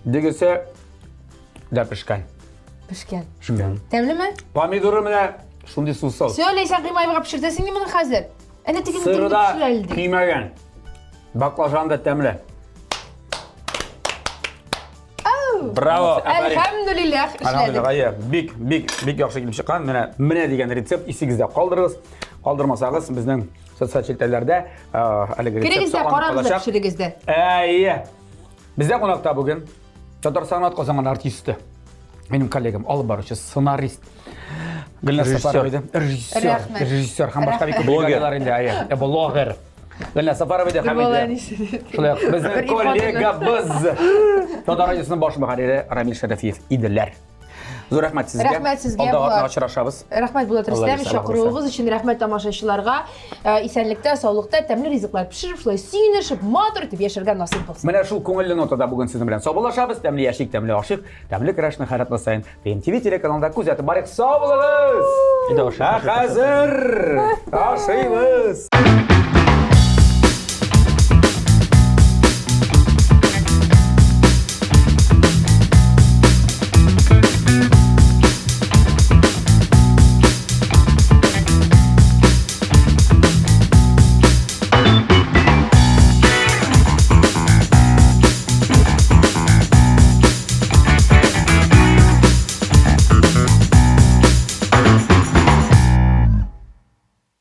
Дегесе дә пешкән. Пешкән. Пешкән. Тәмлеме? Помидоры менә шундый сусыл. Все, Ләйсән Гыймаевага пешертәсең инде моны хәзер. Әнә тегене Сыры тегене да пешерә әле ди. көймәгән. Баклажан да тәмле. Браво! Әлхәмдүлилләһ, эшләдек. Әлхәмдүлилләһ, әйе, бик, бик, бик яхшы килеп чыккан. Менә, менә дигән рецепт исегездә калдырыгыз. Калдырмасагыз, безнең социаль челтәрләрдә әлеге рецепт Керегез дә, сакланып карагыз да, калачак. пешерегез дә. Әйе. Бездә кунакта бүген Татарстанның атказанган артисты. Минем коллегам, алып баручы, сценарист. Гөлназ Режиссер. Сафарова иде. Режиссер, Рәхмәт. режиссер һәм башка бик күп Блогер. бригадалар инде, әйе. Блогер. Гөлназ Сафарова иде һәм инде Шулай ук безнең Бер ир хатыны. коллегабыз Татар радиосының баш мөхәррире Рамил Шәрәфиев иделәр. Зур рәхмәт сезгә. Рәхмәт сезгә, Алда Булат. атна очрашабыз. Рәхмәт Булат Алла Рөстәмович бирсә, чакыруыгыз өчен, рәхмәт тамашачыларга. Э, Исәнлектә, саулыкта тәмле ризыклар пешереп, шулай сөенешеп, матур итеп яшәргә насыйп булсын. Менә шул күңелле нотада бүген сезнең белән саубуллашабыз. Тәмле яшик, тәмле ашыйк, тәмле көрәшне һәр атна саен ТМТВ телеканалында күзәтеп барыйк. Сау булыгыз! Әйдә, ашыйк, Ә ашыйк, хәзер ашыйбыз!